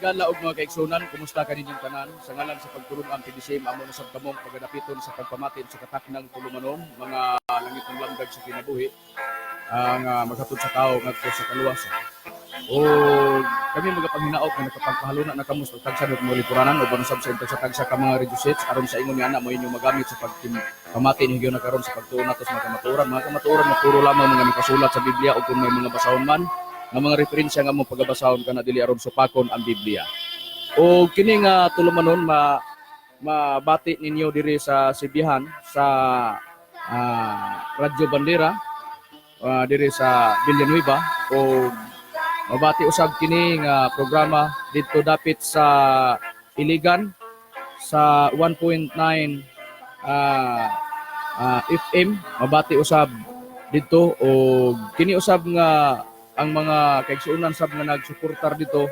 Higala ug mga kaigsunan, kumusta kaninyong tanan? Sa ngalan sa pagtulong-an PDCM, amo na sab kamong pagadapiton sa pagpamati sa kataknang tulumanon, mga langitong lamdag sa kinabuhi, ang maghatod sa tao ngadto sa kaluwasan. O kami magapanghinaot nga nakapagpahaluna na kamo sa tagsa ng mga lipuranan o usab sa tagsa-tagsa ka mga radio sets aron sa ingon nga mo inyong magamit sa pagpamati ni higayon na karon sa pagtuon nato sa mga kamatuoran. Mga kamatuoran nga puro lamang mga nakasulat sa Biblia o kung may mga basahon man nga mga referensya nga mo pagabasahon kana dili aron supakon ang Biblia. O kini nga tulumanon mabati ninyo diri sa Sibihan sa Radyo Bandera diri sa Villanueva o mabati usab kini nga programa didto dapit sa Iligan sa 1.9 FM, mabati usab didto. O kini usab nga ang mga kaigsuonan sab nga nagsuportar dito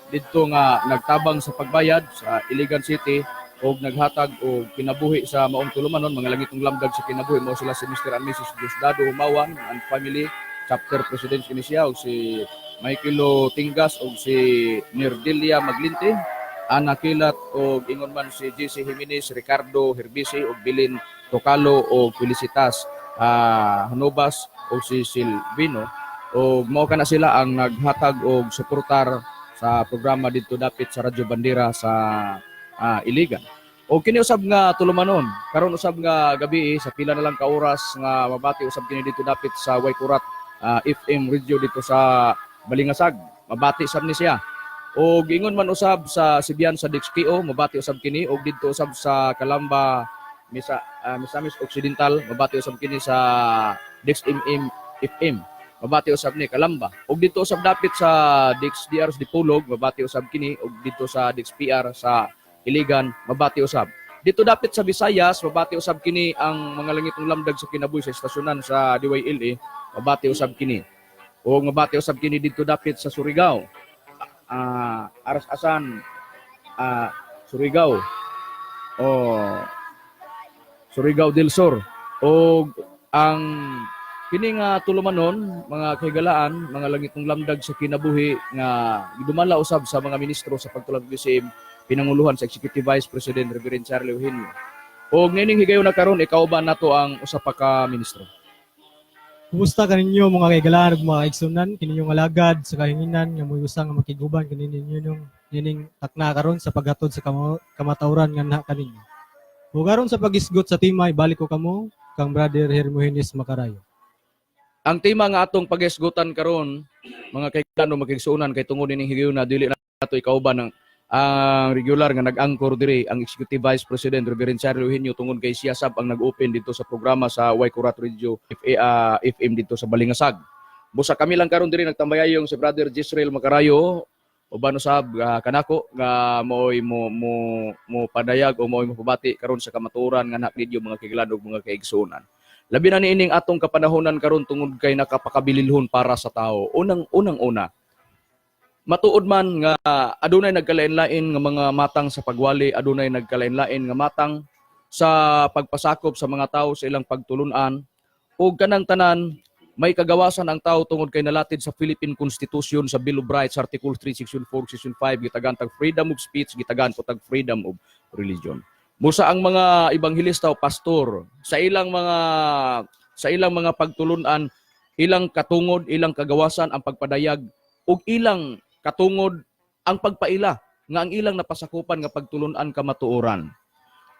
didto nga nagtabang sa pagbayad sa Iligan City og naghatag og kinabuhi sa maong tulumanon, mga langitong lamdag sa kinabuhi, mao sila si Mr. and Mrs. Diosdado Humawan and family, chapter president kini siya, og si Michaelo Tingas og si Nerdelia Maglinte, Ana Kilat og ingon man si JC Jimenez, Ricardo Herbisi og Bilin Tocalo og Felicitas Hanobas og si Silvino, og mao kana sila ang naghatag og suportar sa programa didto dapit sa Radyo Bandera sa Iligan. O kini usab nga tulumanon, karon usab nga gabi sa pila na lang ka oras nga mabati usab kini dito dapit sa Waikurat FM radio dito sa Balingasag. Mabati sab ni siya. O giingon man usab sa Sibian sa DXKO, mabati usab kini, og didto usab sa Kalamba Misamis Occidental, mabati usab kini sa DXMM FM. Mabati usab ni Kalamba. Og didto usab dapit sa DXDR sa Dipolog, mabati usab kini, og didto sa DXPR sa Iligan, mabati usab. Dito dapit sa Visayas, mabati usab kini ang mga langitong lamdag sa kinabuhi sa estasyonan sa DYLA, mabati usab kini. O mabati usab kini dito dapit sa Surigao. Aras-asan Surigao. O Surigao del Sur. O ang kini nga tulumanon, mga kahigalaan, mga langitong lamdag sa kinabuhi nga gidumala usab sa mga ministro sa pagtulag BCM, pinanguluhan sa Executive Vice President Reverend Charlie Eugenio. O niining higayon na karon, ikaw ba nato ang usa pa ka ministro? Kumusta kaninyo, mga kaigalaan ug mga kaigsunan, kininyong alagad sa kahinginan nga moy usa nga makiguban kaninyo nung nining takna karon sa paghatod sa kamatawran nganha kaninyo. Ug aron sa pagisgot sa tema, ibalik ko kamo kang Brother Hermogenes Macarayo. Ang tema nga atong pagisgutan karon, mga kaibigan o makigsuonan, kay tungod nining higayon na dili nato ikauban ang ang regular nga nag-angkor diri, ang Executive Vice President Reverend Charlie Eugenio, tungod kay siya sab ang nag-open dito sa programa sa Waikurat Radio FA, FM dito sa Balingasag. Busa kami lang karon diri nagtambayayong si Brother Jisrael Macarayo uban usab kanako nga mooy mo mo mo padayag o mooy mo pabati karon sa kamatuoran nga ninyo, mga kaigalaan ug mga kaigsuonan. Labi na niining atong kapanahonan karon tungod kay nakapakabililhon para sa tao. Unang unang una, matuod man nga adunay nagkalain-lain nga mga matang sa pagwali, adunay nagkalain-lain nga matang sa pagpasakop sa mga tao sa ilang pagtulunan, ug kanang tanan may kagawasan ang tao tungod kay nalatid sa Philippine Constitution sa Bill of Rights, Article 3, Section 4, Section 5, gitagan tag freedom of speech, gitagan po tag freedom of religion. Busa ang mga ebanghelista o pastor sa ilang mga pagtulunan, ilang katungod, ilang kagawasan ang pagpadayag ug ilang katungod ang pagpaila nga ang ilang napasakupan nga pagtulunan kamatuoran.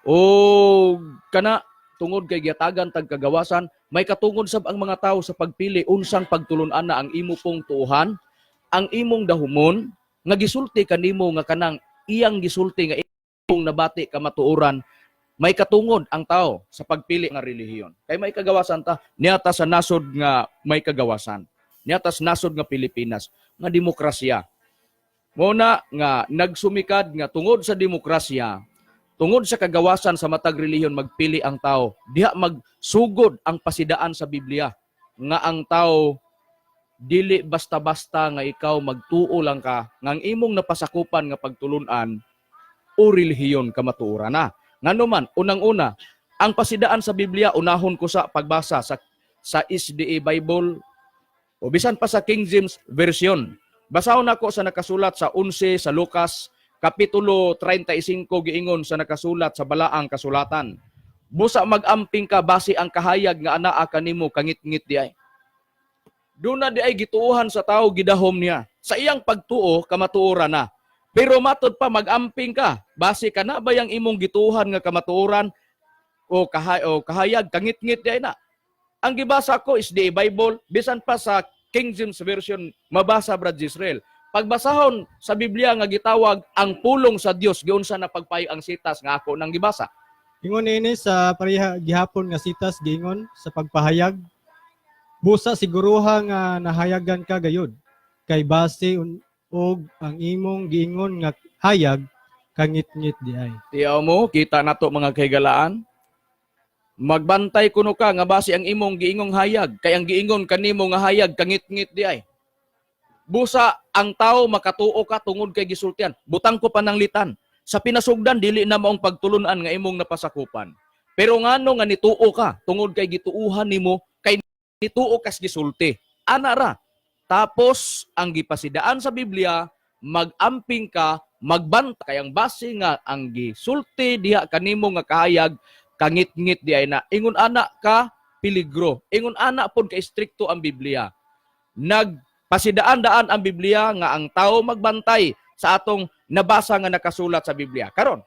O kana tungod kay giyatagan tag kagawasan, may katungod sab ang mga tao sa pagpili unsang pagtulunan na ang imo pong tuuhan, ang imong dahumon nga gisulti kanimo nga kanang iyang gisulti nga imong nabati kamatuoran. May katungod ang tao sa pagpili nga relihiyon. Kay may kagawasan ta niata sa nasod nga may kagawasan. Niata sa nasod nga Pilipinas nga demokrasya. Mo na nga nagsumikad nga tungod sa demokrasya, tungod sa kagawasan sa matag relihiyon magpili ang tao. Diha magsugod ang pasidaan sa Biblia nga ang tao dili basta-basta nga ikaw magtuo lang ka nga ang imong napasakupan nga pagtulunan o relihiyon kamatuoran na. Ngano man, unang-una, ang pasidaan sa Biblia, unahon ko sa pagbasa sa SDA Bible o bisan pa sa King James Version. Basahon nako sa nakasulat sa 11 sa Lucas, Kapitulo 35, giingon sa nakasulat sa balaang kasulatan. Busa mag-amping ka basi ang kahayag nga anaa kanimo kangitngit di ay. Duna di ay gituohan sa tao, gidahom niya. Sa iyang pagtuo, kamatuoran na. Pero matod pa, mag-amping ka. Basi kana ba yang imong gituohan nga kamatuoran o kahayag kangitngit di ay na. Ang gibasa ko is the Bible, bisan pa sa King James Version mabasa, Brad Israel. Pagbasahon sa Biblia nga gitawag ang pulong sa Dios, giunsa na pagpayo ang sitas nga ako nang gibasa? Ingon ini sa pareha gihapon nga sitas, giingon sa pagpahayag, busa siguruha nga nahayagan ka gayud kay base og ang imong giingon nga hayag kangitngit di ay. Tiyaw mo, kita nato, mga kahigalaan. Magbantay kuno ka nga base ang imong giingong hayag, kay ang giingon kanimo nga hayag kangitngit di ay. Busa ang tao makatuo ka tungod kay gisultian. Butang ko pananglitan. Sa pinasugdan dili na maong pagtulunan nga imong napasakupan. Pero ngano nga nituo ka tungod kay gituuhan nimo kay nituo kas gisulti. Ana ra. Tapos ang gipasidaan sa Biblia, mag-amping ka, magbanta kay ang base nga ang gisulti diha kanimo nga kahayag kangitngit di ay na. Ingon ana ka peligro. Ingon ana pod ka istrikto ang Biblia. Nagpasidaan-daan ang Biblia nga ang tao magbantay sa atong nabasa nga nakasulat sa Biblia. Karon,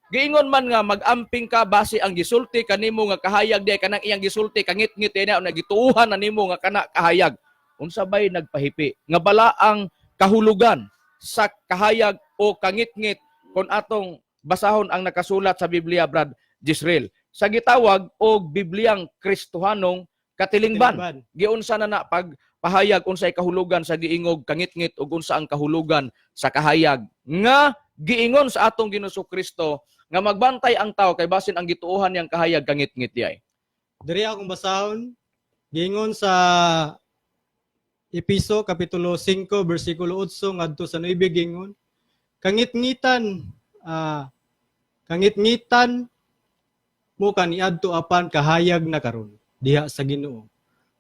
giingon man nga mag-amping ka base ang gisulti kanimo nga kahayag di ay kanang iyang gisulti kangitngit di ay na, gituuhan na nimo nga kana kahayag. Unsa bay nagpahipi nga bala ang kahulugan sa kahayag o kangitngit kung atong basahon ang nakasulat sa Biblia, Brad Jisrael? Sa gitawag og Bibliang Kristohanong Katilingban. Katilingban. Giunsa na na pag pahayag unsay kahulugan sa giingog kangitngit ug unsa ang kahulugan sa kahayag nga giingon sa atong Ginoong Kristo nga magbantay ang tao kay basin ang gituohan niyang kahayag kangitngit di ay. Diri akong basahon, giingon sa Episo kapitulo 5 bersikulo 8 ngadto sa 9, giingon, Kangitngitan mo kaniadto apan kahayag na karon diha sa Ginoo.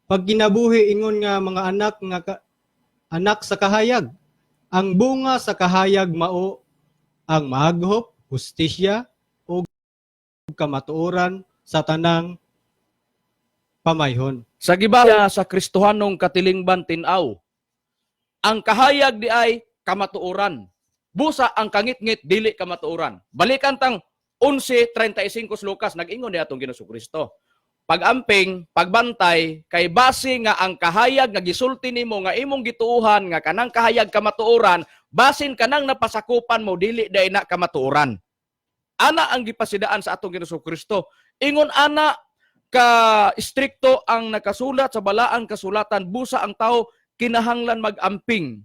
Pagkinabuhi ingon nga mga anak nga anak sa kahayag. Ang bunga sa kahayag mao ang maaghop, hustisya ug kamatuoran sa tanang pamayhon. Sa gibaya sa Kristohanong Katilingban tin-aw, ang kahayag di ay kamatuoran. Busa ang kangitngit dili kamatuoran. Balikan tang 11:35 sa Lucas, nag-ingon ni atong Ginoong Kristo. Pag-amping, pagbantay, kay base nga ang kahayag nga gisulti nimo nga imong gituohan nga kanang kahayag kamatuoran, basin kanang napasakupan mo dili day na kamatuoran. Ana ang gipasidaan sa atong Ginoong Kristo. Ingon ana ka istrikto ang nakasulat sa balaang kasulatan, busa ang tao kinahanglan mag-amping.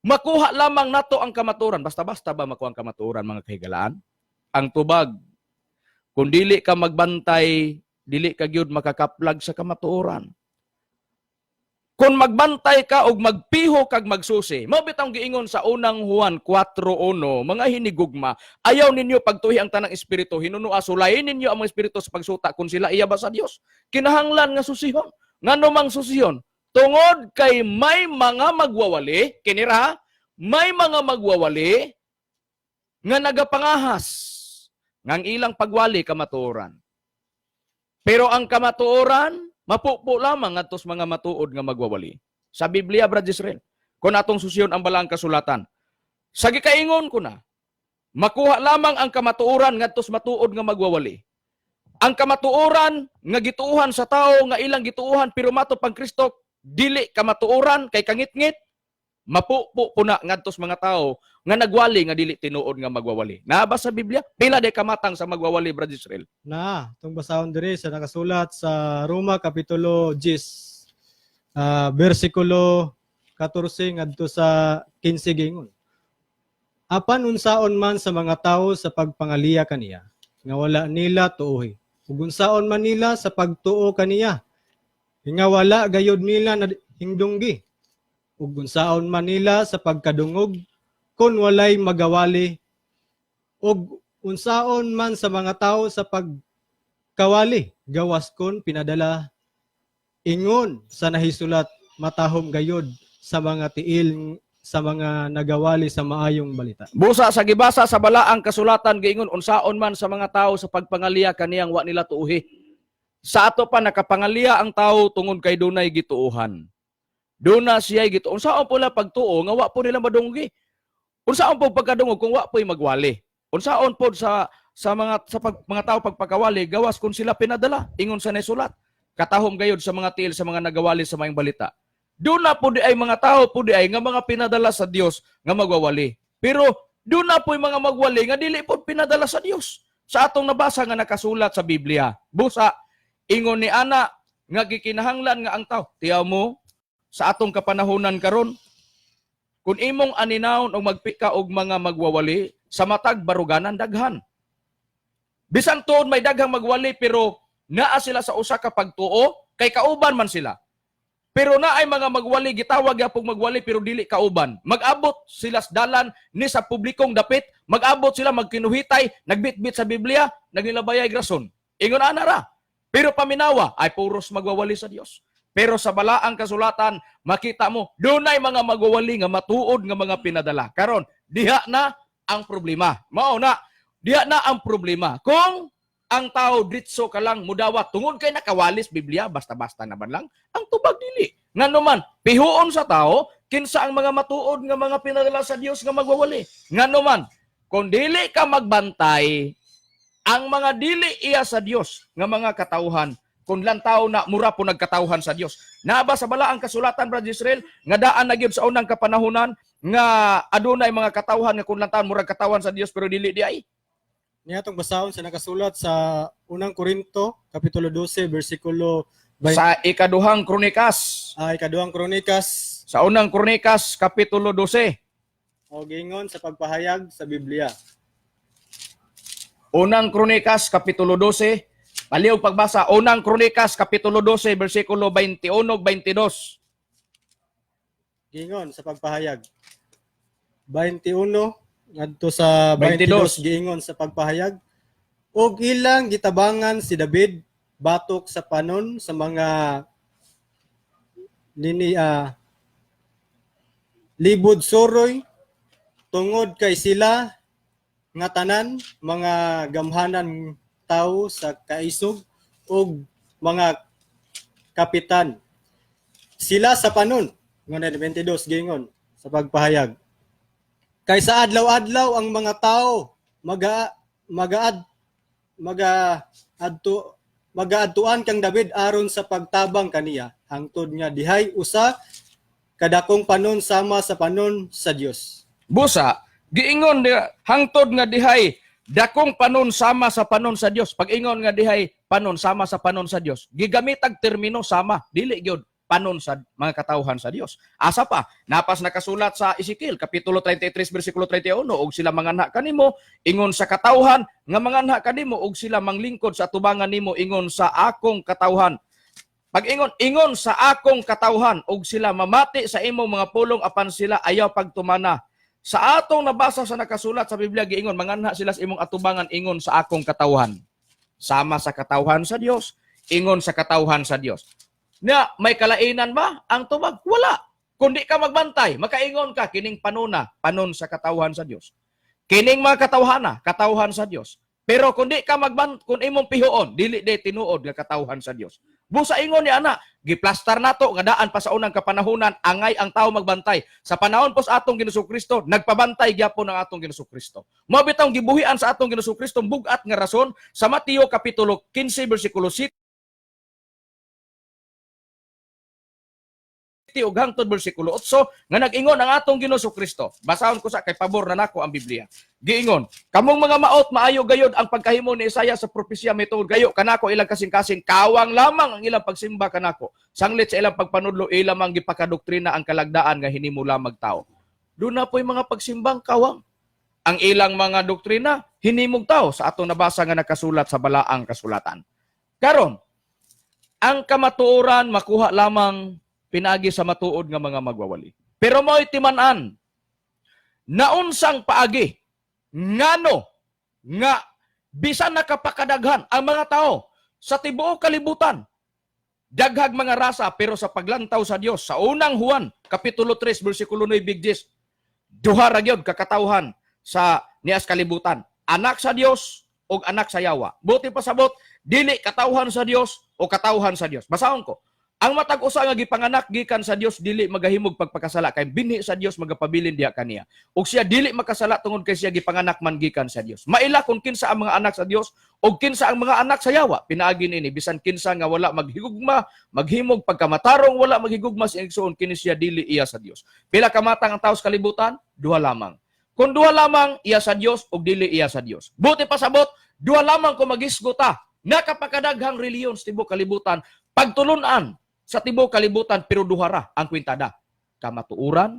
Makuha lamang nato ang kamatuoran. Basta-basta ba makuha ang kamatuoran, mga kahigalaan? Ang tubag, kung dili ka magbantay, dili ka gyud makakaplag sa kamatuoran. Kung magbantay ka og magpiho kag magsusi, mao bitang giingon sa Unang Juan 4:1, "Mga hinigugma, ayaw ninyo pagtuhi ang tanang espiritu, hinunua sulayin ninyo ang mga espiritu sa pagsuta kung sila iya ba sa Dios." Kinahanglan nga susihon. Ngano mang susihon? Tungod kay may mga magwawali, kinira, may mga magwawali nga nagapangahas nga ang ilang pagwali kamatuoran. Pero ang kamatuoran, mapupo lamang ngadto sa mga matuod nga magwawali. Sa Biblia, Brad Israel, kung atong susiyon ang balaang kasulatan, sa gikaingon ko na, makuha lamang ang kamatuoran ngadto sa matuod nga magwawali. Ang kamatuoran nga gituuhan sa tao nga ilang gituuhan pero mato pang Kristo dili kamatuoran kay kangitngit, mapupo po na ngadto sa mga tao nga nagwali nga dili tinuod nga magwawali. Naa ba sa Biblia? Pila day kamatang sa magwawali, Brad Israel? Na, itong basahon diri sa nakasulat sa Roma kapitulo 10, bersikulo 14 ngadto sa 15, gingon: Apan unsaon man sa mga tawo sa pagpangaliya kaniya nga wala nila tuohi, ug unsaon man nila sa pagtuo kaniya nga wala gayud nila na hingdunggi, ug unsaon man nila sa pagkadungog kon walay magawali, ug unsaon man sa mga tawo sa pagkawali gawas kon pinadala, ingon sa nahisulat, matahom gayod sa mga tiil sa mga nagawali sa maayong balita. Busa sa gibasa sa balaang kasulatan, giingon unsaon man sa mga tao sa pagpangaliya kaniyang wa nila tuuhi. Sa ato pa nakapangaliya ang tao tungod kay dunay gituohan. Duna siya gituo. Unsaon po la pagtuo nga wa po nila madunggi? Unsaon po pagkadungog kung wa po'y magwali? Unsaon po sa mga sa pag, mga tao pagpakawali gawas kung sila pinadala ingon sa naisulat? Katahom gayud sa mga tiil sa mga nagawali sa maayong balita. Duna po di ay mga tao po di ay nga mga pinadala sa Dios nga magwawali. Pero duna po'y mga magwali nga dili po pinadala sa Dios. Sa atong nabasa nga nakasulat sa Biblia. Busa ingon ni ana nga gikinahanglan nga ang tao. Tiyaw mo sa atong kapanahonan karon, kung imong aninawon og magpika og mga magwawali sa matag baruganan, daghan. Bisan tuod may daghang magwali, pero naa sila sa usa ka pagtuo kay kauban man sila. Pero naay mga magwali, gitawag gyapong magwali pero dili kauban. Mag-abot sila sa dalan ni sa publikong dapit, mag-abot sila magkinuhitay, nagbitbit sa Biblia, nagnilabayay grason. Ingon ana ra. Pero paminawa ay puros magwawali sa Dios. Pero sa balaang kasulatan, makita mo, dunay mga magwawali nga matuod nga mga pinadala. Karon, diha na ang problema. Mao na, diha na ang problema. Kung ang tao dritso ka lang mudawat tungod kay nakawalis Biblia, basta-basta naman lang, ang tubag dili. Ngano man, pihuon sa tao, kinsa ang mga matuod nga mga pinadala sa Dios nga magwawali. Ngano man, kung dili ka magbantay, ang mga dili iya sa Dios nga mga katawhan, kung lantaw na mura po nagkatawhan sa Dios. Naa ba sa balaang kasulatan, Brad Israel, nga daan na gyud sa unang kapanahonan nga adunay mga katawhan nga kung lantaw murag katawhan sa Dios pero dili di ay? Niya atong basahon sa nakasulat sa Unang Korinto kapitulo 12 bersikulo 20, Sa Ikaduhang Kronikas. Ay, Ikaduhang Kronikas. Sa Unang Kronikas kapitulo 12. O gingon sa pagpahayag sa Biblia. Unang Kronikas kapitulo 12. Palihog pagbasa, Unang Kronikas kapitulo 12 bersikulo 21 ug 22. Gingon sa pagpahayag. 21 ngadto sa 22. 22, giingon sa pagpahayag, og ilang gitabangan si David batok sa panon sa mga nini libod soroy, tungod kay sila nga tanan mga gamhanan tawo sa kaisog ug mga kapitan sila sa panon. Ngunit 22, gingon sa pagpahayag, kay sa adlaw-adlaw ang mga tao maga magaad maga adto magaadtuan kang David aron sa pagtabang kaniya, hangtod nga dihay usa kadakong panon sama sa panon sa Dios. Busa, giingon niya, hangtod nga dihay dakong panon sama sa panon sa Dios. Pag-ingon nga dihay panon sama sa panon sa Dios, gigamitag termino sama, dili gyud panon sa mga katawhan sa Dios. Asa pa, napas nakasulat sa Ezekiel kapitulo 33 bersikulo 31, og sila manganha kanimo ingon sa katawhan nga manganha kanimo og sila manglingkod sa atubangan nimo ingon sa akong katawhan. Pag-ingon, ingon sa akong katawhan og sila mamati sa imong mga pulong apan sila ayaw pagtumana. Sa atong nabasa sa nakasulat sa Biblia, giingon manganha sila sa imong atubangan ingon sa akong katawhan. Sama sa katawhan sa Dios, ingon sa katawhan sa Dios. Na may kalainan ba ang tubag? Wala. Kung di ka magbantay, makaingon ka kining panona, panon sa katawhan sa Dios. Kining mga katawhana, katawhan sa Dios. Pero kung di ka kung imong pihuon, dili di tinuod nga katawhan sa Dios. Busa ingon ni ana, giplastar nato nga daan pa sa unang kapanahunan angay ang tao magbantay. Sa panahon po sa atong Ginoong Kristo, nagpabantay gyapon ang atong Ginoong Kristo. Mao bitawng gibuhian sa atong Ginoong Kristo bugat nga rason sa Mateo kapitulo 15 bersikulo 7 ug hangtod bersikulo 8 nga nag-ingon ang atong Ginoong Kristo. Basahon ko sa kay pabor na nako ang Biblia. Giingon, "Kamong mga maot, maayo gayod ang pagkahimo ni Isaiah sa propesya mituod gayo kanako ilang kasing-kasing, kawang lamang ang ilang pagsimba kanako. Sanglit sa ilang pagpanudlo, ilang mang gipakadoktrina ang kalagdaan nga hinimo lamang tao." Doon na po'y mga pagsimbang kawang. Ang ilang mga doktrina, hinimog tao sa atong nabasa nga nakasulat sa balaang kasulatan. Karon, ang kamatuoran makuha lamang pinaagi sa matuod nga mga magwawali. Pero mo'y timan-an, naunsang paagi, ngano, nga bisan nakapakadaghan ang mga tao sa tibuok kalibutan, daghag mga rasa, pero sa paglantaw sa Dios, sa Unang Juan, kapitulo 3, bersikulo 9, big G's, Duha ra gyud ka katawhan sa nias kalibutan. Anak sa Dios ug anak sa yawa. Buot pasabot, dili katawhan sa Dios o katawhan sa Dios. Basahon ko. Ang matag usa nga gipanganak gikan sa Dios dili magahimog pagpakasala kay binhi sa Dios magapabilin diha kaniya. Ug siya dili makasala tungod kay siya gipanganak man gikan sa Dios. Maila kung kinsa ang mga anak sa Dios ug kinsa ang mga anak sa yawa. Pinaagi niini, bisan kinsa nga wala maghigugma, maghimog pagkamatarong, wala maghigugma sa igsoon, kini siya dili iya sa Dios. Pila ka matang ang tawo sa kalibutan? Duha lamang. Kung duha lamang, iya sa Dios ug dili iya sa Dios. Buot pasabot, duha lamang kung magisgo ta. Nakapakadaghang reliyon sa tibuok kalibutan, pagtulunan sa tibuok kalibutan, pero duha ra ang kwintada. Kamatuoran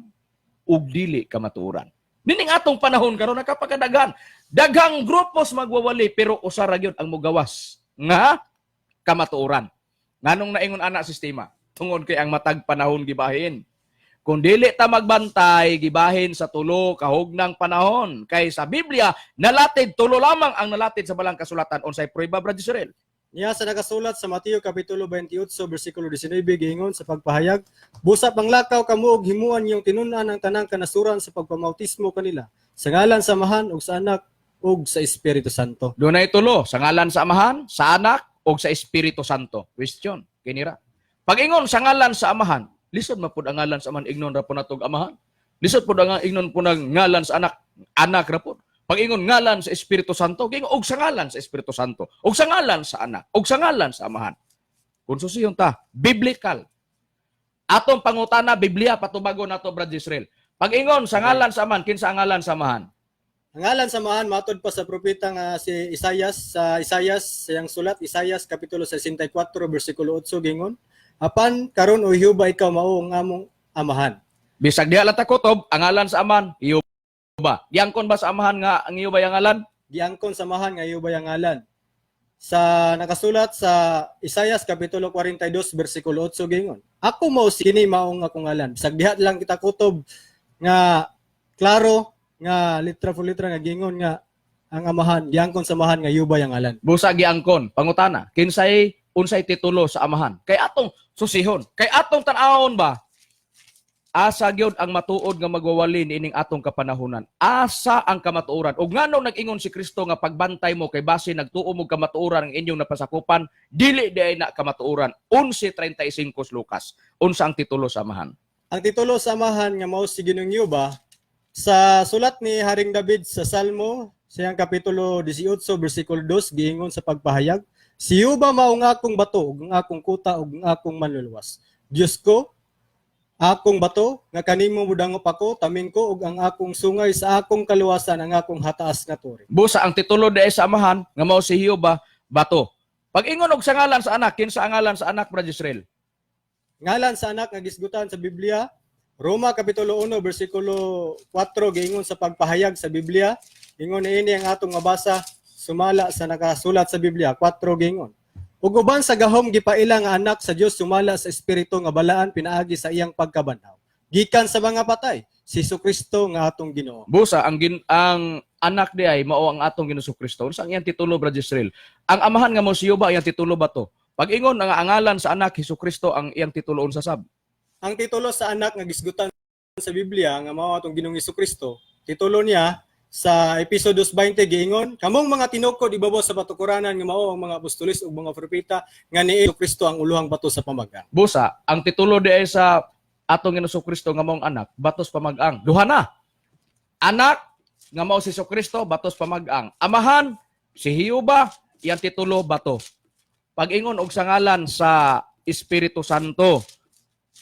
ug dili kamatuoran. Nining atong panahon karon, nakapakadaghan. Daghang grupos magwawali, pero usa ra gyud ang mugawas nga kamatuoran. Nganong naingon ana sistema? Tungod kay ang matag panahon gibahin. Kung dili ta magbantay, gibahin sa tulo kahugnang panahon. Kay sa Biblia, nalatid, tulo lamang ang nalatid sa balang kasulatan. Unsay prueba, Brad Israel? Niya sa nakasulat sa Mateo kapitulo 28 bersikulo 19, giingon sa pagpahayag, "Busa panglakaw kamo ug himuan niyong tinun-an ang tanang kanasuran sa pagpamautismo kanila sa ngalan sa Amahan ug sa Anak ug sa Espiritu Santo." Dunay tulo, sa ngalan sa Amahan, sa Anak, o sa Espiritu Santo. Question, kinira. Pag-ingon sa ngalan sa Amahan, lisod man pud ang ngalan sa Amahan, ingnon ra po natog Amahan. Lisod pud ang ingnon po ng ngalan sa Anak, Anak ra pud. Pag-ingon ngalan sa Espiritu Santo, giingon og sa ngalan sa Espiritu Santo, og sa ngalan sa Anak, og sa ngalan sa Amahan. Kung susiyon ta, biblical. Atong pangutana, Biblia, patubagon nato, Brad Israel. Pag-ingon sa ngalan sa Amahan, kinsa ang ngalan sa Amahan? Ang ngalan sa Amahan matod pa sa propeta nga si Isayas, sa Isayas, sa iyang sulat Isayas kapitulo 64 bersikulo 8, gingon, "Apan karon, o Jehova, ikaw mao ang among Amahan." Bisag diha lang ta kutob, ang ngalan sa Amahan, Jehova. Giangkon ba sa Amahan nga ang Jehova ang ngalan? Giangkon sa Amahan nga Jehova ang ngalan. Sa nakasulat sa Isayas kapitulo 42 bersikulo 8, gingon, "Ako mao si kini maong akong ngalan." Bisag diha lang kita kutob nga klaro nga litra por litra nga gingon nga ang Amahan, giangkon sa Amahan nga Jehova ang ngalan. Busa giangkon, pangutana, kinsay unsay titulo sa Amahan? Kay atong susihon, kay atong tan-awon ba? Asa gyud ang matuod nga magwawali niining atong kapanahunan? Asa ang kamatuoran? Ug nganong nag-ingon si Kristo nga pagbantay mo kay base nagtuo mo kamatuoran ang inyong napasakupan, dili diay na kamatuoran? 11:35 Lucas. Unsa ang titulo sa Amahan? Ang titulo sa Amahan nga mao si Ginoong Jehova, sa sulat ni Haring David sa Salmo, sa iyang kapitulo 18 bersikulo 2, giingon sa pagpahayag, "Si Jehova mao ang akong bato ug ang akong kuta ug ang akong manluluwas. Dios ko, akong bato nga kanimo modangop ako, taming ko ug ang akong sungay sa akong kaluwasan, ang akong hataas nga turi." Busa ang titulo diay sa Amahan nga mao si Jehova, bato. Pag ingon og sa ngalan sa Anak, kinsa ang ngalan sa Anak, Brad Israel? Ngalan sa Anak nga gisgutan sa Biblia, Roma kapitulo 1 bersikulo 4, giingon sa pagpahayag sa Biblia, ingon niini ang atong mabasa sumala sa nakasulat sa Biblia, 4, giingon, "Ug uban sa gahom gipaila nga anak sa Dios sumala sa Espiritu nga balaan pinaagi sa iyang pagkabanhaw gikan sa mga patay, si Kristo nga atong Ginoo." Busa ang Anak di ay mao ang atong Ginoong Kristo. Unsa ang iyang titulo, Brad Israel? Ang Amahan nga mao si Jehova, iyang titulo bato. Pag ingon ang angalan sa Anak Hesus Kristo, ang iyang titulo unsa sab? Ang titulo sa Anak nga gisgutan sa Biblia nga mao atong Ginoong Kristo, titulo niya sa Episo 2:20, giingon, "Kamong mga tinukod ibabaw sa batukuranan nga mao ang mga apostoles ug mga propeta, nga ni Kristo ang uluhang bato sa pamag-ang." Busa ang titulo di ay sa atong Ginoong Kristo nga maong Anak, batos pamag-ang. Duha na. Anak nga mao si Kristo, batos pamag-ang. Amahan si Jehova, iyang titulo bato. Pag ingon og sa ngalan sa Espiritu Santo,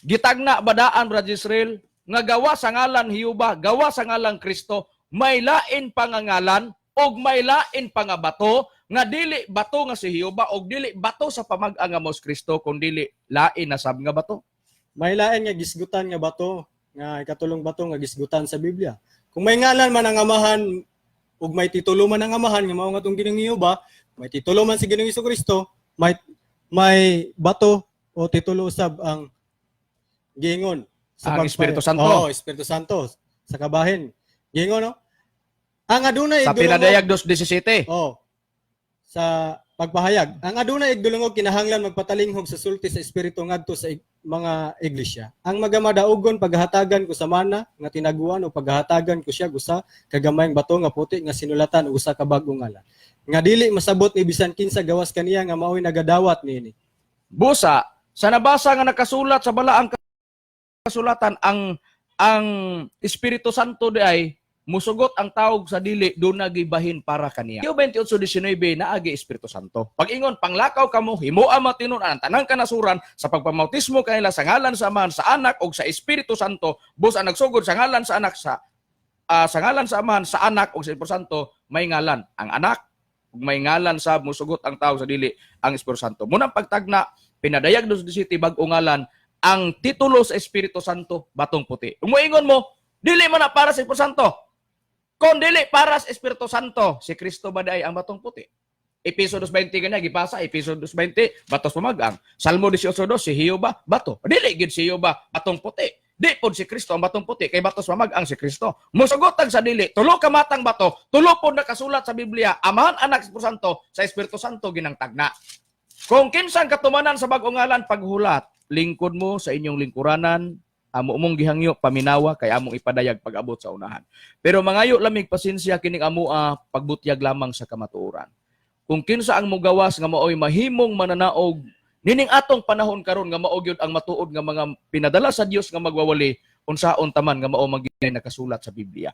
gitagna badaan, Brad Israel, nga gawa sa ngalan Jehova, gawa sa ngalan Kristo, may lain pa nga ngalan og may lain pa nga bato nga dili bato nga si Jehova og dili bato sa pamag-ang nga mao si Kristo, kun dili lain na sab nga bato. May lain nga gisgutan nga bato, nga ikatulong bato nga gisgutan sa Biblia. Kung may ngalan man ang Amahan ug may titulo man ang Amahan nga mao nga atong Ginoong Jehova, may titulo man si Ginoong Kristo, may bato o titulo usab ang giingon sa Ang Espiritu Santo. Oo, Espiritu Santo sa kabahin. Giingon, no? Ang adunay Sa igdulungan- Pinadayag 2:17. Oh. Sa pagpahayag, ang adunay igdulungog kinahanglan magpatalinghog sa sulti sa espiritu ngadto sa mga iglesia. Ang magamadaugon, paghahatagan ko sa mana nga tinaguan o paghahatagan ko siya usa ka gamayng bato nga puti nga sinulatan og usa ka bag-ong ngalan nga dili masabot ni bisan kinsa gawas kaniya nga maoy nagadawat niini. Busa, sa nabasa nga nakasulat sa balaang kasulatan, ang Espiritu Santo di ay musugot ang tawag sa dili, doon nagibahin para kaniya. Mateo 28:19, naagi Espiritu Santo. Pag-ingon, "Panglakaw kamo, himoa matinud-an ang tanang kanasuran sa pagpamautismo kanila sa ngalan sa Amahan, sa Anak ug sa Espiritu Santo." Busa nagsugod sa ngalan sa Anak sa ngalan sa Amahan, sa Anak ug sa Espiritu Santo, may ngalan ang Anak ug may ngalan sa musugot ang tao sa dili, ang Espiritu Santo. Munang pagtagna, pinadayag do sa city bag-o ngalan ang titulo sa Espiritu Santo, batong puti. Umuingon mo, dili man na para sa Espiritu Santo. Kung dili para sa Espiritu Santo, si Kristo ba diay ang batong puti? Episo 2:20 kanya gipasa, Episo 2:20, batos pamagang. Salmo 18:2, si Jehova bato. Dili gid si Jehova batong puti. Di pod si Kristo ang batong puti kay batos pamagang si Kristo. Musugotag sa dili, tulo ka matang bato, tulo pod nakasulat sa Biblia, Amahan, Anak, Espiritu Santo, sa Espiritu Santo ginang tagna. Kung kinsang katumanan sa bag-ong ngalan, paghulat, lingkod mo sa inyong lingkuranan, amo mong gihangyo paminawa kay among ipadayag pag-abot sa unahan. Pero mangayo lamig pasensya kining amoa pagbutyag lamang sa kamatuoran. Kung kinsa ang mugawas nga maoy mahimong mananaog nining atong panahon karon nga mao gyud ang matuod nga mga pinadala sa Dios nga magwawali, unsaon taman nga mao man gyud nakasulat sa Biblia.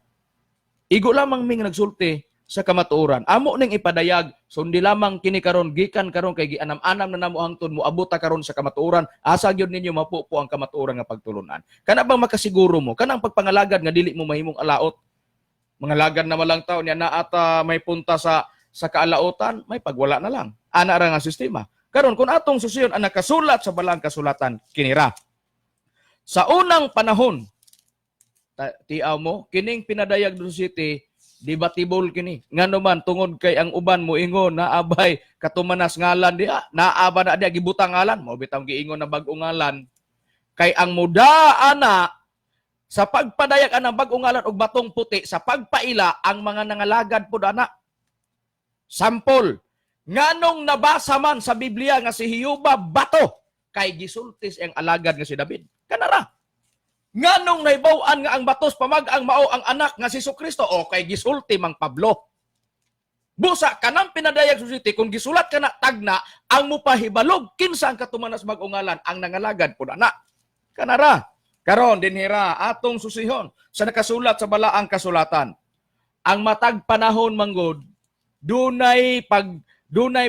Igo lamang ming nagsulti sa kamatuoran. Amo ning ipadayag, sundi lamang kini karon gikan karon kay gianam-anam na namo hangtod moabot ta karon sa kamatuoran. Asa gyud ninyo mapupo ang kamatuoran nga pagtulunan? Kana bang makasiguro mo kanang pagpangalagad nga dili mo mahimong alaot? Mga lagad na malang tao niya naata may punta sa kaalautan, may pagwala na lang. Ana ra nga sistema. Karon kung atong susiyon ang nakasulat sa balang kasulatan, kinira. Sa unang panahon, tiaw mo, kining pinadayag do city, debatable kini. Ngano man, tungod kay ang uban mo ingon na abay katumanas ngalan diha, naaba na diha gibutang ngalan, mo bitaw giingon na bag-o ngalan. Kay ang muda ana sa pagpadayag anang bag-ong ngalan og batong puti sa pagpaila ang mga nangalagad pud ana. Sample, nganong nabasa man sa Biblia nga si Jehova bato, kay gisultis ang alagad nga si David. Kanara. Nganong nahibaw-an nga ang batos pamag-ang mao ang anak nga si Kristo o kay gisulti mang Pablo. Busa kanang pinadayag sa city kung gisulat kana tagna ang mupahibalog kinsa ang katumanas bag-ong ngalan, ang nangalagad pud ana. Kanara. Karon dinhira atong susihon sa nakasulat sa balaang kasulatan. Ang matag panahon manggod dunay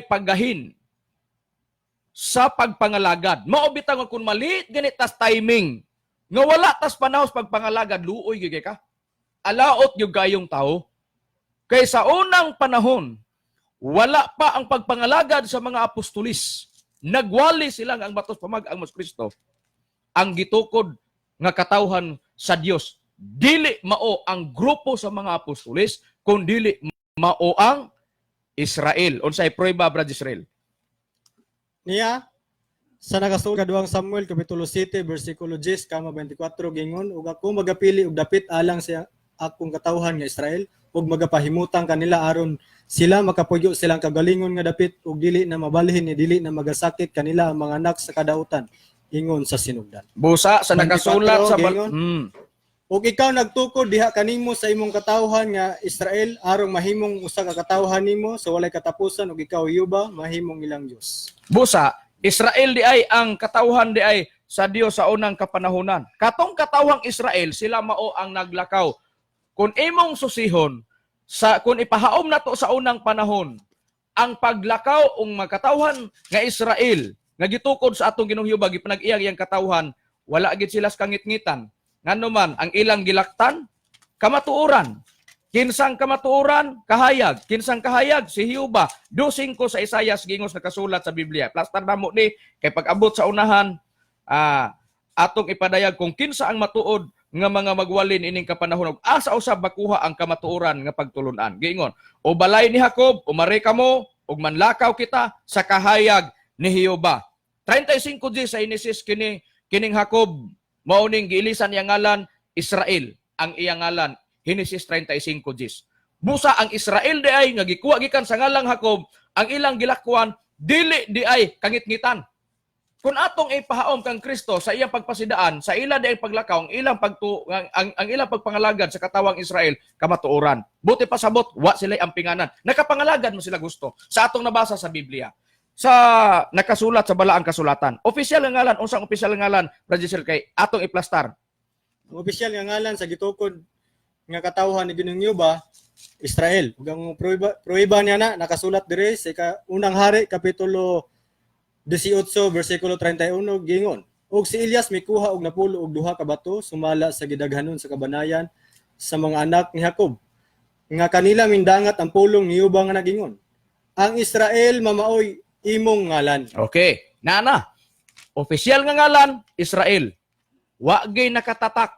paggahin sa pagpangalagad. Mao bitaw nga kung maliit gani tas timing nga wala tas panahon sa pagpangalagad, luoy gyud kay ka. Alaot gyud kayong tao. Kay sa unang panahon, wala pa ang pagpangalagad sa mga apostolis. Nagwali sila nga ang batos pamag ang mas Kristo. Ang gitukod nga katawhan sa Dios dili mao ang grupo sa mga apostolis, kun dili mao ang Israel. Unsay prueba, Brad Israel? Niya sa nakasulat kaduhang Samuel kapitulo 7 bersikulo 10 kama 24, gingon, "Ug ako magapili og dapit alang sa akong katawhan nga Israel ug magapahimutang kanila aron sila makapuyo silang kagalingon nga dapit ug dili na mabalhin ni dili na magasakit kanila ang mga anak sa kadautan," ingon sa sinugdan. Busa sa 24, nakasulat sa gingon. "Ug ikaw nagtukod diha kanimo sa imong katawhan nga Israel aron mahimong usa ka katawhan nimo sa walay katapusan ug ikaw, Yuba, mahimong ilang Dios." Busa, Israel di ay ang katawhan di ay sa Dios sa unang kapanahonan. Katong katawhang Israel, sila mao ang naglakaw. Kung imong susihon, sa kung ipahaom nato sa unang panahon, ang paglakaw ug mga katawhan nga Israel nga gitukod sa atong Ginoong Jehova, gipanag-iyang iyang katawhan, wala gid sila sa kangitngitan. Ngano man, ang ilang gilaktan kamatuoran. Kinsang kamatuoran? Kahayag. Kinsang kahayag? Si Jehova. 2:5 sa Isayas gingos nakasulat sa Biblia. Plastar namo ni kay pag-abot sa unahan, atong ipadayag kung kinsa ang matuod nga mga magwalin ining kapanahon ug asa usab makuha ang kamatuoran nga pagtulunan. Giingon, "O balay ni Jacob, umari kamo ug manlakaw kita sa kahayag ni Jehova." 35 G sa Genesis kini kining Jacob mao ning giilisan iyang ngalan, Israel ang iyang ngalan, Genesis 35 Gs. Busa ang Israel di ay nga gikuha gikan sa ngalang Jacob, ang ilang gilakwan dili di ay kangitngitan. Kung atong ipahaom kang Kristo sa iyang pagpasidaan, sa ila di ay paglakaw, ang ilang pagtu ang ilang pagpangalagad sa katawang Israel kamatuoran. Buti pasabot, wa sila ampinganan. Nakapangalagad mo sila gusto sa atong nabasa sa Biblia. Sa nakasulat sa balaang kasulatan. Opisyal nga ngalan, unsang opisyal nga ngalan, Brother kay atong iplastar? Ang opisyal nga ngalan sa gitukod nga katawhan ni Ginoong Jehova, Israel. Ug ang pruweba niya na nakasulat dire sa unang Hari kapitulo 18 bersikulo 31, gingon: "Ug si Elias mikuha og 62 ka bato sumala sa gidaghanon sa kabanayan sa mga anak ni Jacob nga kanila mindangat ang pulong ni Jehova nga nagingon: 'Ang Israel mamaoy imong ngalan.'" Okay, nana. Opisyal nga ngalan, Israel. Wa gay nakatatak.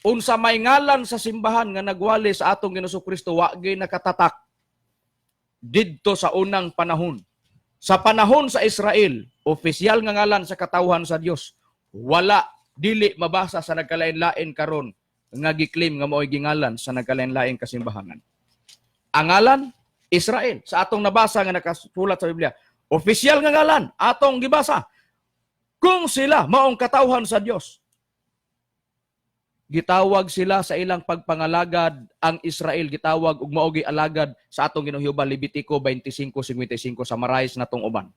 Unsa may ngalan sa simbahan nga nagwali sa atong Ginoong Kristo, wa gay nakatatak didto sa unang panahon. Sa panahon sa Israel, opisyal nga ngalan sa katawhan sa Dios, wala, dili mabasa sa nagkalain-lain karon nga giklaim nga mao'y gingalan sa nagkalain-lain kasimbahanan. Ang ngalan, Israel. Sa atong nabasa nga nakasulat sa Biblia, opisyal nga ngalan atong gibasa. Kung sila maong katawhan sa Dios, gitawag sila sa ilang pagpangalagad, ang Israel gitawag og mao alagad sa atong Ginoong Jehova, Levitico 25:55, summarize natong uban.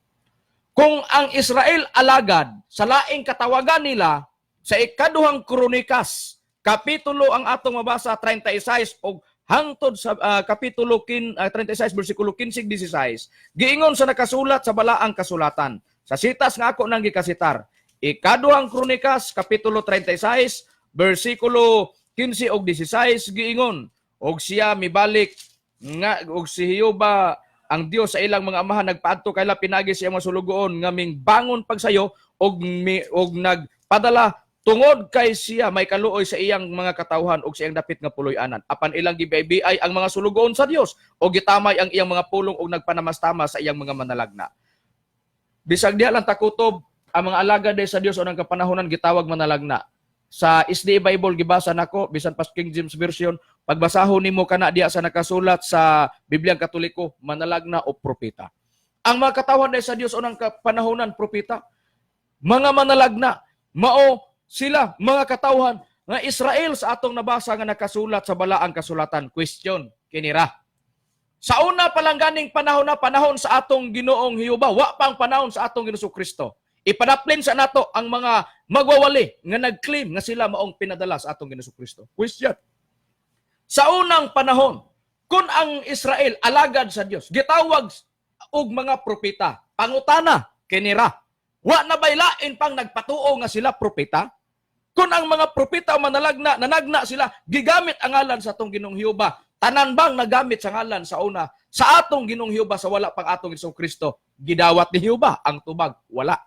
Kung ang Israel alagad sa laing katawagan nila, sa Ikaduhang Kronikas kapitulo ang atong mabasa 36 og hangtod sa kapitulo 36 bersikulo 15 16, giingon sa nakasulat sa balaang kasulatan sa sitas nga ako nang gikasitar, Ikaduhang Kronikas kapitulo 36 bersikulo 15 og 16, giingon: "Og siya mibalik nga og si Jehova ang Dios sa ilang mga amahan nagpaadto kaila pinagi sa iyang mga sulugoon nga ming bangon pagsayo og nagpadala tungod kay siya may kaluoy sa iyang mga katawhan og sa iyang dapit nga puloy-anan. Apan ilang gibiay ang mga sulugoon sa Dios og gitamay ang iyang mga pulong og nagpanamastama sa iyang mga manalagna." Bisag diha lang takutob, ang mga alagad sa Dios unang kapanahonan gitawag manalagna. Sa SDA Bible gibasa nako, bisan pas King James Version, pagbasahon nimo kana diya sa nakasulat sa Bibliang Katoliko, manalagna o propeta. Ang mga katawhan sa Dios unang kapanahonan, propeta, mga manalagna, mao sila mga katawhan nga Israel sa atong nabasa nga nakasulat sa balaang kasulatan. Question kinira. Sa una pa lang ganing panahon na panahon sa atong Ginoong Jehova, wa pang panahon sa atong Ginoong Kristo. Ipadaplin sa nato ang mga magwawali nga nag-claim nga sila maong pinadala sa atong Ginoong Kristo. Question. Sa unang panahon, kung ang Israel alagad sa Dios, gitawag og mga propeta, pangutana kinira. Wa na bay lain pang nagpatuo nga sila propeta? Kung ang mga propeta o manalagna, nanagna sila, gigamit ang ngalan sa atong Ginoong Jehova. Tanan bang nagamit sa ngalan sa una sa atong Ginoong Jehova sa wala pang atong Ginoong Kristo, gidawat ni Jehova ang tubag? Wala.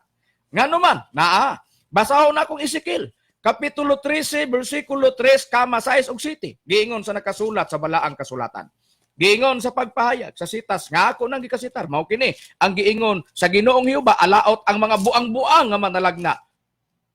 Ngano man, naa. Basahon na akong Ezekiel. Kapitulo 13, versikulo 3, kama 6 ug 7. Giingon sa nakasulat sa balaang kasulatan. Giingon sa pagpahayag sa sitas nga ako nang gikasitar. Mao kini ang giingon sa Ginoong Jehova, alaot ang mga buang-buang nga manalagna.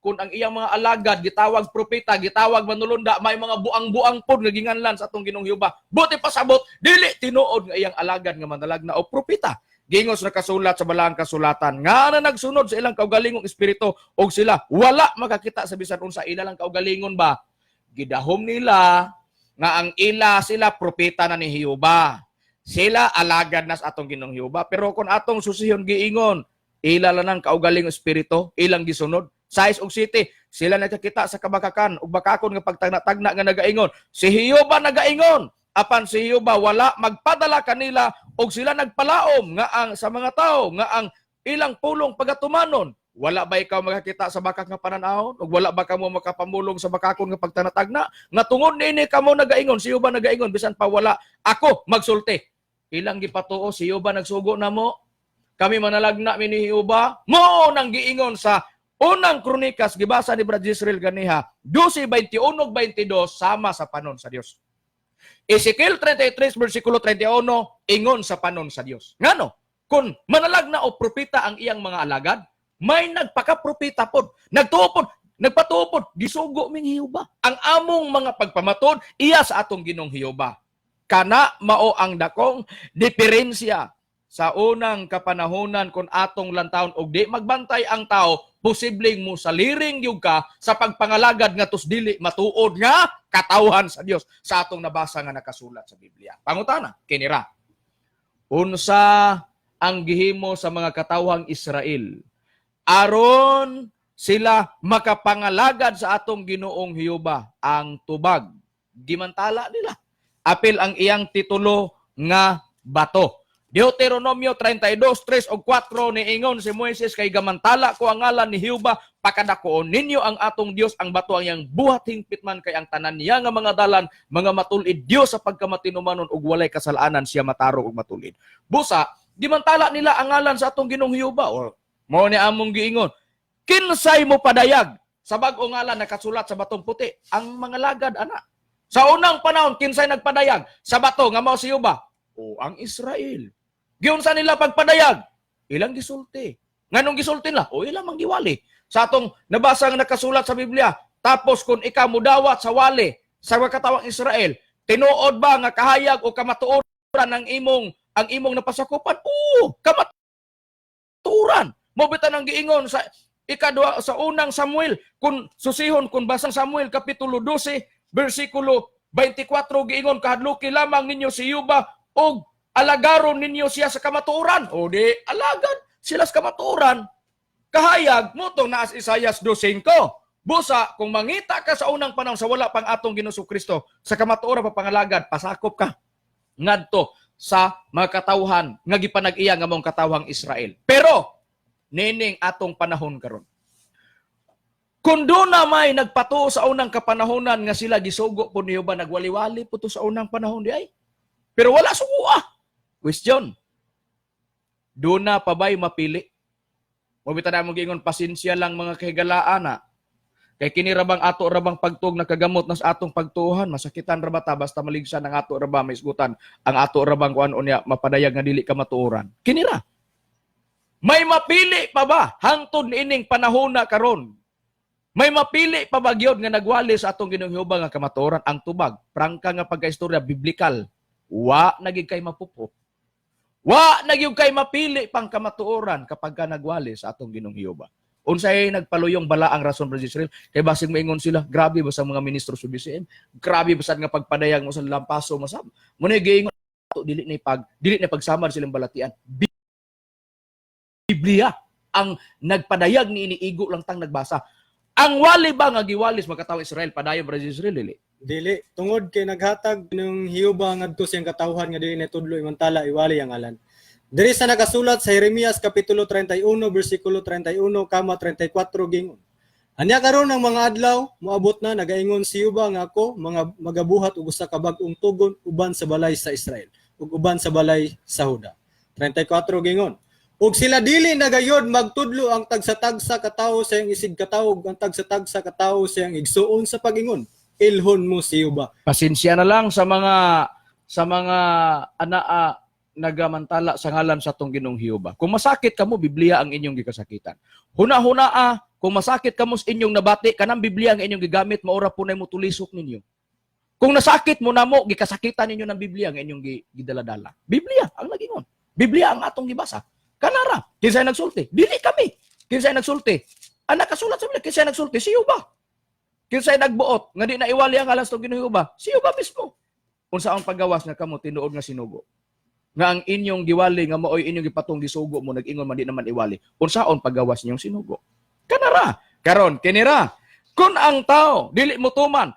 Kung ang iyang mga alagad gitawag propeta, gitawag manulunda, may mga buang-buang pod nga ginganlan sa atong Ginoong Jehova. Buti pasabot, dili tinuod nga iyang alagad nga manalagna o propeta. Giingon sa nakasulat sa balaang kasulatan nga na nagsunod sa ilang kaugalingong espiritu og sila wala makakita sa bisan unsa, ila lang kaugalingon ba. Gidahom nila nga ang ila sila propeta na ni Jehova. Sila alagad na sa atong Ginoong Jehova. Pero kung atong susihon, giingon, ila lang ang kaugalingong espiritu, ilang gisunod. 6 ug 7, sila nagkakita sa kabakakan ug bakakon nga pagtagna-tagna nga nagaingon: "Si Jehova nagaingon." Apan si Jehova wala magpadala kanila og sila nagpalaom nga ang sa mga tao nga ang ilang pulong pagatumanon. Wala ba ikaw makakita sa bakak nga pananawon? Ug wala ba kamo makapamulong sa bakakon nga pagtanatagna? Nga tungod niini kamo nagaingon, "Si Jehova nagaingon," bisan pa wala ako magsulti. Ilang gipatuo, si Jehova nagsugo namo. Kami manalagna mi ni Jehova. Mo nang giingon sa Unang Kronikas gibasa ni Brad Israel ganiha 12:21 22, sama sa panon sa Dios. Ezekiel 33 versikulo 31, ingon sa panon sa Dios. Ngano? Kung manalagna o propeta ang iyang mga alagad, may nagpakapropeta pod, nagtuo pod, nagpatuo pod, gisugo mi ni Jehova. Ang among mga pagpamatod iya sa atong Ginoong Jehova. Kana mao ang dakong diferensya sa unang kapanahonan. Kung atong lantawon og di magbantay ang tao, posibleng mo saliring gyud ka sa pagpangalagad nga tus dili matuod nga katawhan sa Dios sa atong nabasa nga nakasulat sa Biblia. Pangutana, kinira. Unsa ang gihimo sa mga katawhang Israel aron sila makapangalagad sa atong Ginoong Hiyuba? Ang tubag, gimantala nila apil ang iyang titulo nga bato. Deuteronomio 32:3 ug 4, niingon si Moises, "Kay gamantala ko ang ngalan ni Jehova, pakadakoon ninyo ang atong Dios, ang bato ang iyang buhat hingpit man, kay ang tanan niya nga mga dalan mga matulid, Dios sa pagkamatinumanon ug walay kasalanan siya, matarong ug matulid." Busa gimantala nila ang ngalan sa atong Ginoong Jehova. Or mao ni among giingon, kinsay mo padayag sa bag-o ngalan nakasulat sa batong puti? Ang mga lagad ana. Sa unang panahon, kinsay nagpadayag sa bato nga mao si Jehova? O ang Israel. Giunsa nila pagpadayag? Ilang gisulti. Nganong gisulti nila? O ilang manggiwali sa atong nabasa nga nakasulat sa Biblia. Tapos kung ikaw mudawat sa wali sa mga katawang Israel, tinuod ba nga kahayag o kamatuoran ang imong napasakupan? Oo, kamatuoran. Mo bitan ang giingon sa ikadua sa unang Samuel, kung susihon, kung basang Samuel kapitulo 12 bersikulo 24, giingon, "Kahadluki lamang ninyo si Yuba ug alagaron ninyo siya sa kamatuoran." O di alagad sila sa kamatuoran. Kahayag mo tong naas Isayas 2:5. Busa kung mangita ka sa unang panahon sa wala pang atong Ginoong Kristo sa kamatuoran papangalagad, pasakop ka ngadto sa mga katawhan nga gipanag-iya nga mong katawhang Israel. Pero nining atong panahon karon, kung doon na may nagpatuo sa unang kapanahonan nga sila gisugo po niyo ba, nagwali-wali po to sa unang panahon di ay. Pero wala sugua. Question. Doon na pa ba'y mapili? Mabita na mo giingon, pasensya lang mga kahigalaan na. Kay kini rabang ato rabang pagtuog nakagamot na sa atong pagtuohan, masakitan ra ba ta basta maligsan ang ato raba, maisgutan ang ato rabang kuan unya mapadayag nga dili ka matuoran. Kini ra. May mapili pa ba hangtod niining panahon na karon? May mapili pa ba gyud nga nagwali sa atong Ginoong Jehova nga kamatuoran? Ang tubag, prangka nga pagkaistorya biblikal, wa na gyud kay mapupo. Wa na gyud kay mapili pang kamatuoran kapag ka nagwali sa atong Ginoong Jehova. Unsay nagpaluyong bala ang rason, Brother Israel? Kay basig maingon sila, grabe ba sa mga ministro sa BCM? Grabe ba sa nga pagpadayag mo sa lampaso masab? Muna giingon ato, dili na pagsamad silang balatian. Biblia ang nagpadayag ni iniigo lang tang nagbasa. Ang wali ba nga giwalis makatawo Israel padayon, Brother Israel, dili? Dili, tungod kay naghatag ng Jehova ngadto siyang katawhan nga dili na tudlo imantala iwali ang ngalan. Diri sa nakasulat sa Jeremias kapitulo 31 bersikulo 31 kama 34, gingon. "Anya karon ang mga adlaw moabot na, nagaingon si Jehova, nga ako mga magabuhat og usa ka bag-ong tugon uban sa balay sa Israel ug uban sa balay sa Juda." 34, gingon. "Ug sila dili na gayod magtudlo ang tagsa-tagsa katawo sa iyang isig katawo ug ang tagsa-tagsa katawo sa iyang igsuon sa pagingon, 'Ilhon mo si Jehova.'" Pasensya na lang sa mga anaa nagamantala sa ngalan sa atong Ginoong Jehova. Kung masakit kamo, Biblia ang inyong gikasakitan. Huna-huna kung masakit kamo sa inyong nabati, kanang Biblia ang inyong gigamit, maura po na mo tulisok ninyo. Kung nasakit mo namo, gikasakitan ninyo ng Biblia ang inyong gidaladala. Biblia ang nagingon. Biblia ang atong gibasa. Kanara, kinsay nagsulti? Dili kami. Kinsay nagsulti? Ang nakasulat sa Biblia, kinsay nagsulti? Si Jehova. Kinsay nagbuot nga di na iwali ang ngalan sa Ginoong Jehova? Si Jehova mismo. Unsa ang paggawas nga kamo tinuod nga sinugo? Nga ang inyong giwali nga maoy inyong gipatong gisugo mo, nag-ingon man di naman iwali. Unsaon paggawas ninyong sinugo? Kanara. Karon kinira. Kung ang tao dili mo tuman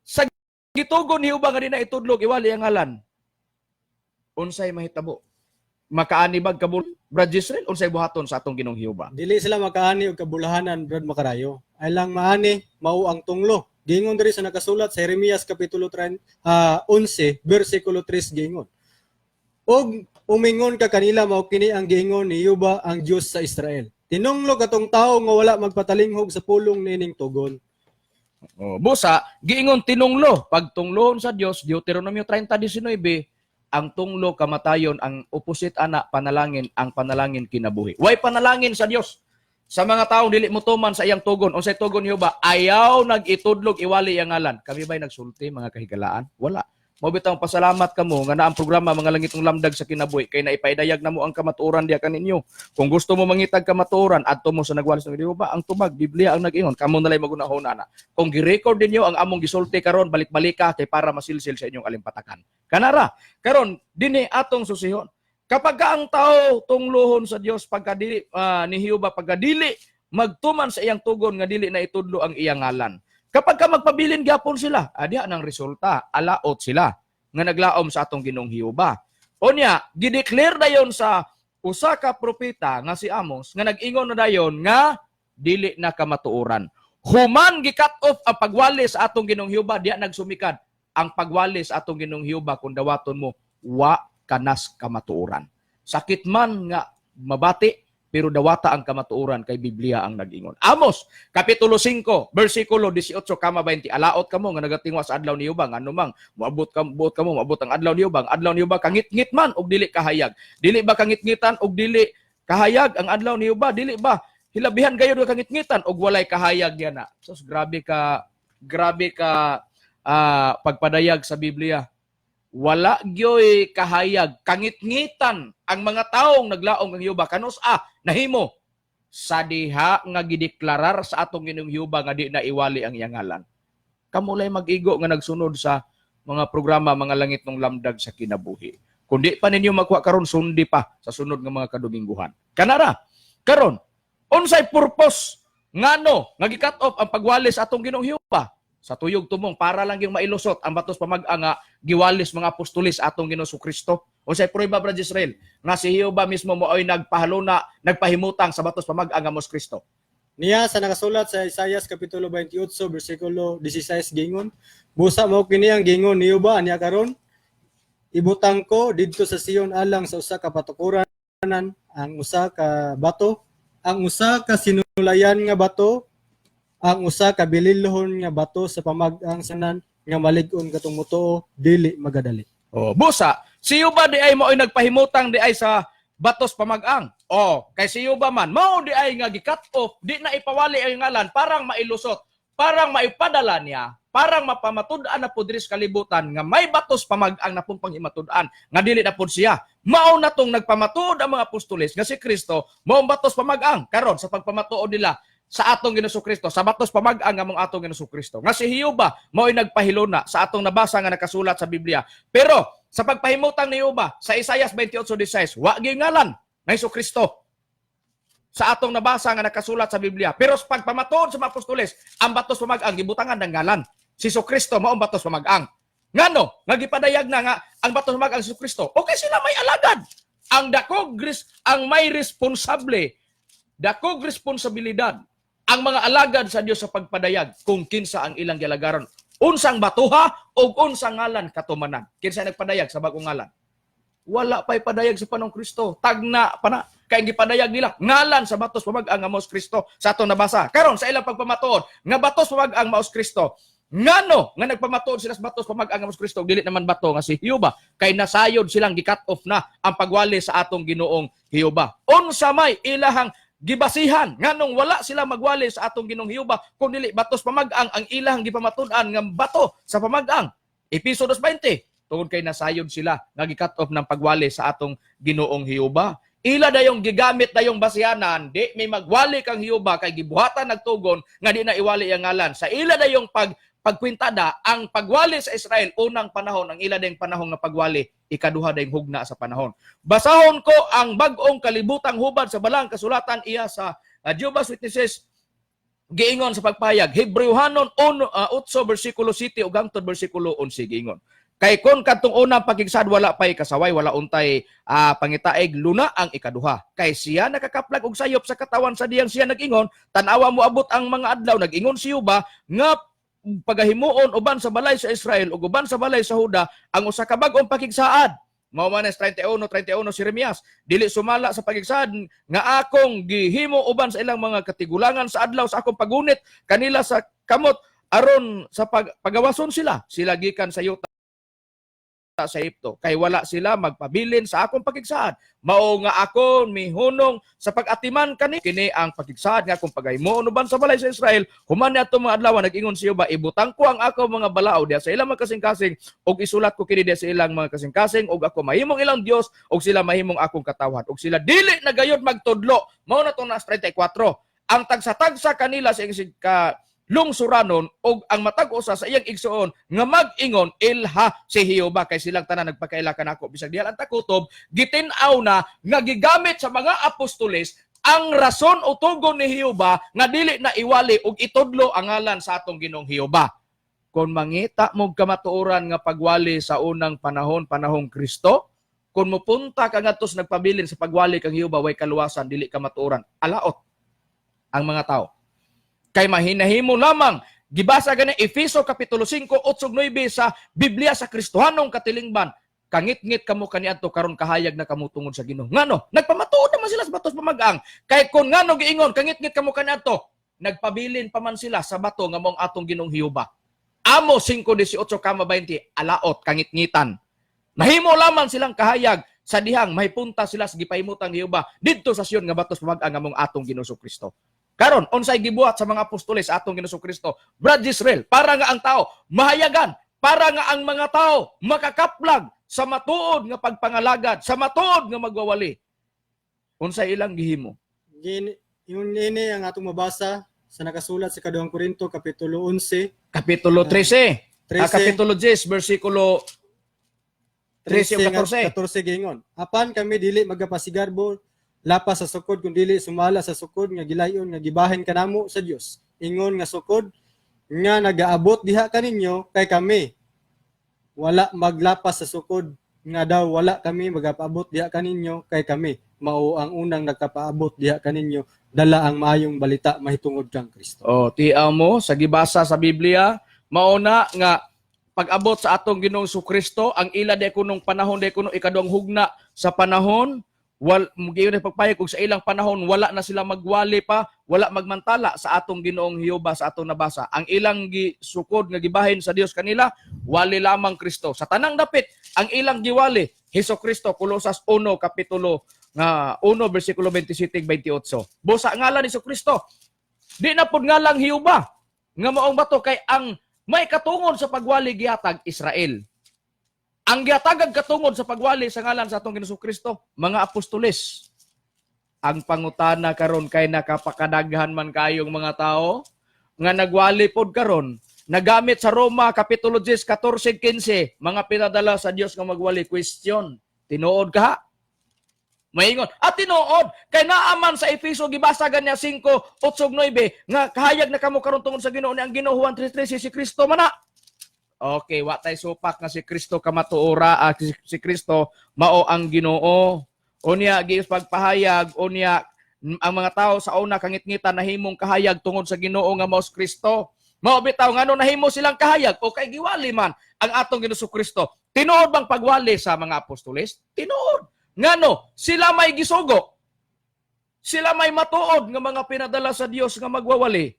sa gitugon ni Jehova nga di na itudlog iwali ang ngalan, unsay mahitabo? Makaani bag kabul, Brad Israel, unsay buhaton sa atong Ginoong Jehova? Dili sila makaani og kabulahanan, Brad Makarayo. Ay lang maani mao ang tunglo. Gingon diri sa nakasulat sa Jeremias kapitulo 3, 11 bersikulo 3, gingon. "Og umingon ka kanila, mao kini ang giingon ni Jehova ang Dios sa Israel. Tinunglo katong tawo nga wala magpatalinghog sa pulong nining tugon." Oh, busa, giingon tinunglo. Pag tunglon sa Dios, Deuteronomio 30:19, ang tunglo kamatayon, ang opposite ana panalangin, ang panalangin kinabuhi. Way panalangin sa Dios sa mga taong dili mo tuman sa iyang tugon. Unsay tugon niyo ba? Ayaw nag-itudlog iwali ang ngalan. Kami ba'y nagsulti, mga kahigalaan? Wala. Mao bitang pasalamat kamo nga naa ang programa Mga Langitong Lamdag sa Kinabuhi kay naipaidayag na mo ang kamatuoran diha kaninyo. Kung gusto mo mangitag kamatuoran, adto mo sa nagwalis ng Jehova, ang tubag Biblia ang nag-ingon, kamo nalay magunahon ana. Kung gi-record ninyo ang among gisulti karon, balik-balika kay para masilsil sa inyong alimpatakan. Kanara, karon dinhi atong susihon. Kapag ka ang tao tunglohon sa Dios pagkadili ni Jehova, pagkadili magtuman sa iyang tugon nga dili na itudlo ang iyang ngalan. Kapag ka magpabilin gyapon sila, diha nang resulta, alaot sila nga naglaom sa atong Ginoong Jehova. Unya, gideclare dayon sa usa ka propeta nga si Amos nga nag-ingon na dayon nga dili na kamatuoran. Human gi-cut off ang pagwali sa atong Ginoong Jehova, diha nagsumikad ang pagwali sa atong Ginoong Jehova. Kung dawaton mo, wa kanas kamatuoran. Sakit man nga mabati, pero dawata ang kamatuoran kay Biblia ang nag-ingon. Amos, Kapitulo 5, versikulo 18 kama 20. Alaot kamo nga nagatingwa sa adlaw ni Jehova, ngano mang moabot ka, buot kamo moabot ang adlaw ni Jehova. Ang adlaw ni Jehova kangit-ngit man og dili kahayag. Dili ba kangit-ngitan og dili kahayag ang adlaw ni Jehova? Dili ba hilabihan gayud nga kangit-ngitan og walay kahayag yana? Sus, grabe ka pagpadayag sa Biblia. Wala gyoy kahayag, kangit-ngitan ang mga taong naglaom kang Jehova kanus-a nahimo sa diha nga gideklarar sa atong Ginoong Jehova nga di na iwali ang iyang ngalan. Kamo lay mag-igo nga nagsunod sa mga programa Mga Langit ng Lamdag sa Kinabuhi. Kung di pa ninyo makuha karon, sundi pa sa sunod nga mga kadumingguhan. Kanara, karon, unsay purpose ngano nga gi-cut off ang pagwali sa atong Ginoong Jehova? Sa tuyog tumong para lang yung mailusot ang batos pamag-a nga giwalis mga apostolis atong Ginoong Kristo. Unsay prueba, Brad Israel, nga si Jehova mismo mo ay nagpahaluna, nagpahimutang sa batos pamag-a nga mos Kristo? Niya sa nakasulat sa Isaias kapitulo 28 bersikulo 16 gingon, "Busa mao kini ang gingon ni Jehova aniya karon, ibutang ko didto sa Sion alang sa usa ka patukuranan ang usa ka bato, ang usa ka sinulayan nga bato, ang usa ka bililhon nga bato sa pamag-ang sanan nga malig-on katong motuo dili magadali." Oh, busa, si Jehova di ay mo ay nagpahimutang di ay sa batos pamag-ang. Oh, kay si Jehova man mao di ay nga gi-cut off, di na ipawali ang ngalan parang mailusot, parang maipadala niya, parang mapamatud-an na pud diri sa kalibutan nga may batos pamag-ang na pong panghimatud-an nga dili na pud siya. Mao na tong nagpamatuod ang mga apostoles nga si Kristo mao ang batos pamag-ang. Karon sa pagpamatuod nila sa atong Ginoong Kristo, sa batos pamag-ang nga mong atong Ginoong Kristo, nga si Jehova mao'y nagpahiluna sa atong nabasa nga nakasulat sa Biblia. Pero sa pagpahimutang ni Jehova sa Isaias 28:16, wa gyud ngalan nga Hesus Kristo sa atong nabasa nga nakasulat sa Biblia. Pero sa pagpamatuod sa mga apostoles, ang batos pamag-ang gibutangan ng ngalan. Si Hesus Kristo mao ang batos pamag-ang. Ngano? Nga gipadayag na nga ang batos pamag-ang si Hesus Kristo. Okay sila may alagad. Ang dakog ang may responsable, dakog responsibilidad ang mga alagad sa Dios sa pagpadayag kung kinsa ang ilang gialagaran. Unsang batuha o unsang ngalan katumanan. Kinsa nagpadayag sa bagong ngalan? Wala pa'y padayag sa panong Kristo. Tagna pa na. Kay gipadayag nila ngalan sa batos pamag-ang nga maos Kristo sa atong nabasa. Karon sa ilang pagpamatuod nga batos pamag-ang maos Kristo. Ngano nga nagpamatuod sila sa batos pamag-ang nga maos Kristo, dili naman bato nga si Jehova, kay nasayod silang gi-cut off na ang pagwali sa atong Ginoong Jehova? Unsa may ilahang gibasihan nganong wala sila magwali sa atong Ginoong Jehova kung dili batos pamag-ang ang ilahang gipamatud-an nga bato sa pamag-ang? Episo 2:20, tungod kay nasayod sila nga gi-cut off ng pagwali sa atong Ginoong Jehova. Ila dayong gigamit dayong basihanan, di may magwali kang Jehova kay gibuhatan nagtugon nga di na iwali ang ngalan. Sa ila dayong pagkwintada, ang pagwali sa Israel unang panahon, ang ila dayong panahon nga pagwali, ikaduha dayong hugna sa panahon. Basahon ko ang Bag-ong Kalibutang Hubad sa Balang Kasulatan iya sa Jehovah's Witnesses giingon sa pagpahayag Hebrewhanon 1, 8 bersikulo 7 ug hangtod bersikulo 11. Giingon, "Kay kon kadtong unang pakigsaad wala pay kasaway, wala untay pangitaig, luna ang ikaduha. Kay siya nakakaplag og sayop sa katawan sa diyang siya nag-ingon, 'Tan-awa, moabot ang mga adlaw,' nag-ingon si Jehova, 'nga pagahimuon uban sa balay sa Israel ug uban sa balay sa Huda ang usa ka bag-ong pakigsaad.'" Mao man 31, 31 si Jeremias, "Dili sumala sa pagigsaad nga akong gihimo uban sa ilang mga katigulangan sa adlaw sa akong pagunit kanila sa kamot aron sa pagawason sila gikan sa yuta Sa Ehipto kay wala sila magpabilin sa akong pakigsaad, mao nga ako mihunong sa pag-atiman kani. Kini ang pakigsaad nga akong pagahimuon uban sa balay sa Israel human niadto mga adlaw, nag-ingon siya ba, ibutang ko ang ako mga balaod diha sa ilang mga kasing-kasing ug isulat ko kini diha sa ilang mga kasing-kasing, ug ako mahimong ilang Dios ug sila mahimong akong katawhan, ug sila dili na gayod magtudlo. Mao na tong nas 34, ang tagsa-tagsa kanila sa iyang ka lungsuranon og ang matag usa sa iyang igsuon nga mag-ingon, "Ilha si Jehova," kay silang tanan nagpakaila kanako bisag diha lang takutob. Gitin-aw na nga gigamit sa mga apostoles ang rason o tugon ni Jehova nga dili na iwali og itudlo ang ngalan sa atong Ginoong Jehova. Kung mangita mo kamatuoran nga pagwali sa unang panahon, panahong Kristo, kung mupunta ka ngadto sa nagpabilin sa pagwali kang Jehova, way kaluwasan, dili ka matuoran. Alaot ang mga tao kay mahinahimo lamang. Gibasa gani Efeso kapitulo 5, 8 ug 9 sa Biblia sa Kristohanong katilingban, kangitngit kamo kaniadto, karon kahayag na kamo tungod sa Ginoo. Ngano nagpamatuod naman sila sa batos pamag-ang? Kay kun ngano giingon kangitngit kamo kaniadto, nagpabilin pa man sila sa bato nga maong atong Ginoong Jehova. Amos 5:18 kama 20, alaot kangitngitan. Nahimo lamang silang kahayag sa dihang mahipunta sila sa gipahimutang Jehova didto sa Sion nga batos pamag-ang nga maong atong Ginoong Kristo. Karon, unsay gibuhat sa mga apostoles sa atong Ginoong Kristo, Brad Israel, para nga ang tao mahayagan, para nga ang mga tao makakaplag sa matuod nga pagpangalagad, sa matuod nga magwawali? Unsay ilang gihimo? Yung nini ang atong mabasa sa nakasulat sa Kaduhang Korinto kapitulo 11. Kapitulo 13, 13. Kapitulo 10, versikulo 13 ug 14. 14 gingon. Apan kami dili magapasigarbo lapas sa sukod, kun dili sumala sa sukod nga gilayon nga gibahin kanamo sa Dios. Ingon nga sukod nga nagaabot diha kaninyo, kay kami wala maglapas sa sukod nga daw wala kami magapaabot diha kaninyo, kay kami mao ang unang nagkapaabot diha kaninyo dala ang maayong balita mahitungod kang Kristo. Oh, tiaw mo sa gibasa sa Biblia, mauna nga pag-abot sa atong Ginoong Kristo, ang ila di kunong panahon, di kuno ikaduhang hugna sa panahon, wal mugiyon na pagpayag ug sa ilang panahon wala na sila magwali pa, wala magmantala sa atong Ginoong Jehova sa atong nabasa. Ang ilang gisukod nga gibahin sa Dios kanila, wali lamang Kristo. Sa tanang dapit, ang ilang giwali Hesus Kristo, Kolosas 1 kapitulo nga 1 bersikulo 27 28. Busa ngalan ni Kristo. Di na pud ngalang Jehova nga maong bato, kay ang may katungod sa pagwali gihatag Israel. Ang gihatagag katungod sa pagwali sa ngalan sa atong Ginoong Kristo, mga apostoles. Ang pangutana karon, kay nakapakadaghan man kayong mga tao nga nagwali pod karon, nagamit sa Roma kapitulo 10, 14, 15, mga pinadala sa Dios nga magwali. Question, tinuod ka? Maingon. At tinuod, kay naaman sa Efeso gibasa ganya 5, 8 9 nga kahayag na kamo karon tungod sa Ginoo ni ang Ginoo, Juan 3:13, si Kristo man na. Okay, wa tay supak nga si Kristo kamatuora, si Kristo mao ang Ginoo. Unya gius pagpahayag, unya ang mga tao sa una kangitngitan nahimong kahayag tungod sa Ginoo nga mao si Kristo. Mao bitaw ngano nahimo silang kahayag o kay giwali man ang atong Ginoo Kristo. Tinuod bang pagwali sa mga apostoles? Tinuod. Ngano, sila may gisugo. Sila may matuod nga mga pinadala sa Dios nga magwawali.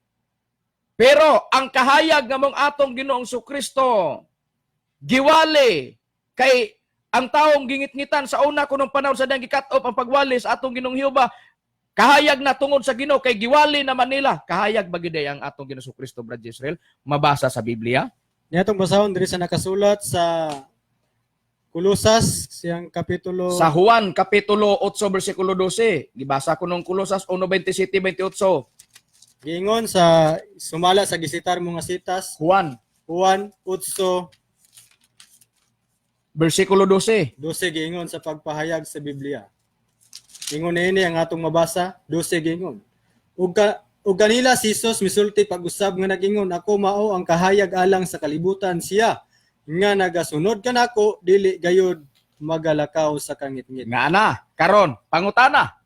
Pero ang kahayag nga mong atong Ginoong Kristo giwali kay ang taong gingitngitan sa una kunong panahon sa dang gikat off ang pagwali sa atong Ginoong Jehova, kahayag na tungod sa Ginoo kay giwali naman nila. Kahayag ba gid ang atong Ginoong Kristo, Brad Israel, mabasa sa Biblia? Niya atong basahon diri sa nakasulat sa Kolosas siyang kapitulo Sa Juan kapitulo 8 bersikulo 12, gibasa ko nung Kolosas 1:27 28. Giingon sa sumala sa gisitar mo nga sitas. Juan. Juan 8 bersikulo 12. 12 giingon sa pagpahayag sa Biblia. Ingon niini ang atong mabasa, 12 giingon. Ug kanila si Jesus misulti pag-usab nga nagingon, "Ako mao ang kahayag alang sa kalibutan, siya nga nagasunod kanako dili gayud magalakaw sa kangitngit." Nga na, karon, pangutana.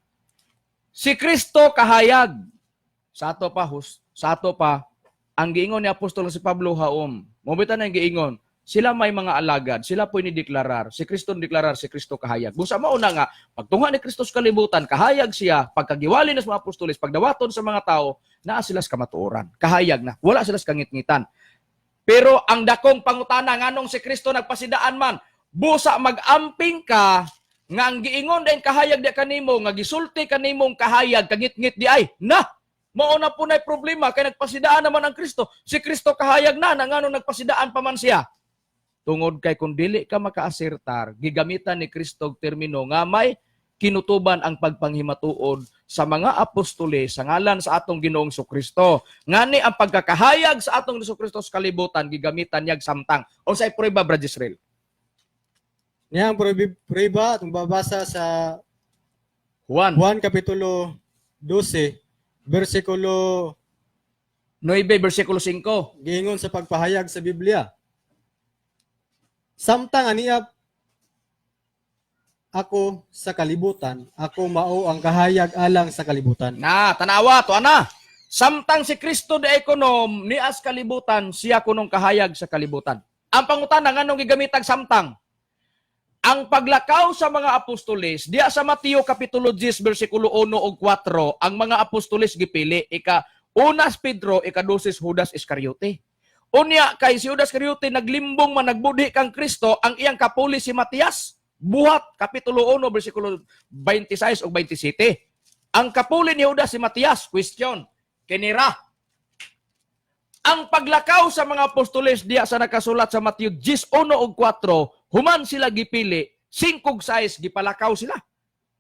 Si Kristo kahayag. Sa ato pa hus, sa ato pa ang giingon ni apostol si Pablo haom. Mobita na ang giingon, sila may mga alagad, sila po ni deklarar, si Kristo ni deklarar, si Kristo kahayag. Busa mauna nga, pagtunga ni Kristo sa kalibutan, kahayag siya, pagkagiwali na sa mga apostoles, pagdawaton sa mga tao, naa sila sa kamatuoran. Kahayag na, wala sila sa kangitngitan. Pero ang dakong pangutana, nganong si Kristo nagpasidaan man, Busa mag-amping ka nga ang giingon din kahayag di kanimo nga gisulti kanimong kahayag kangitngit di ay na mao na po na'y problema kay nagpasidaan naman ang Kristo. Si Kristo kahayag na na ngano nagpasidaan pa man siya? Tungod kay kung dili ka makaasirtar, gigamitan ni Kristo og termino nga may kinutuban ang pagpanghimatuod sa mga apostoles sa ngalan sa atong Ginoong Kristo. Ngani ang pagkakahayag sa atong Ginoong Kristo sa kalibutan gigamitan niyag samtang. Unsay prueba, Brad Israel? Niya ang prueba atong babasa sa Juan Juan kapitulo 12 bersikulo 9 bersikulo 5. Giingon sa pagpahayag sa Biblia. Samtang aniya ako sa kalibutan, ako mao ang kahayag alang sa kalibutan. Na, tanawa, to ana. Samtang si Kristo de ekonom nias kalibutan, siya kunong kahayag sa kalibutan. Ang pangutana, nganong gigamitag samtang? Ang paglakaw sa mga apostoles, diya sa Mateo Kapitulo 10, versikulo 1 ug 4, ang mga apostoles gipili, ika unas Pedro, ika dosis Judas Iscariote. Unya, kay si Judas Iscariote naglimbong man nagbudhi kang Kristo, ang iyang kapuli si Matias. Buhat, Kapitulo 1, versikulo 26 ug 27. Ang kapuli ni Judas si Matias, question, kinira. Ang paglakaw sa mga apostoles diya sa nakasulat sa Mateo 10, 1 ug 4, human sila gipili, 5 ug 6 gipalakaw sila.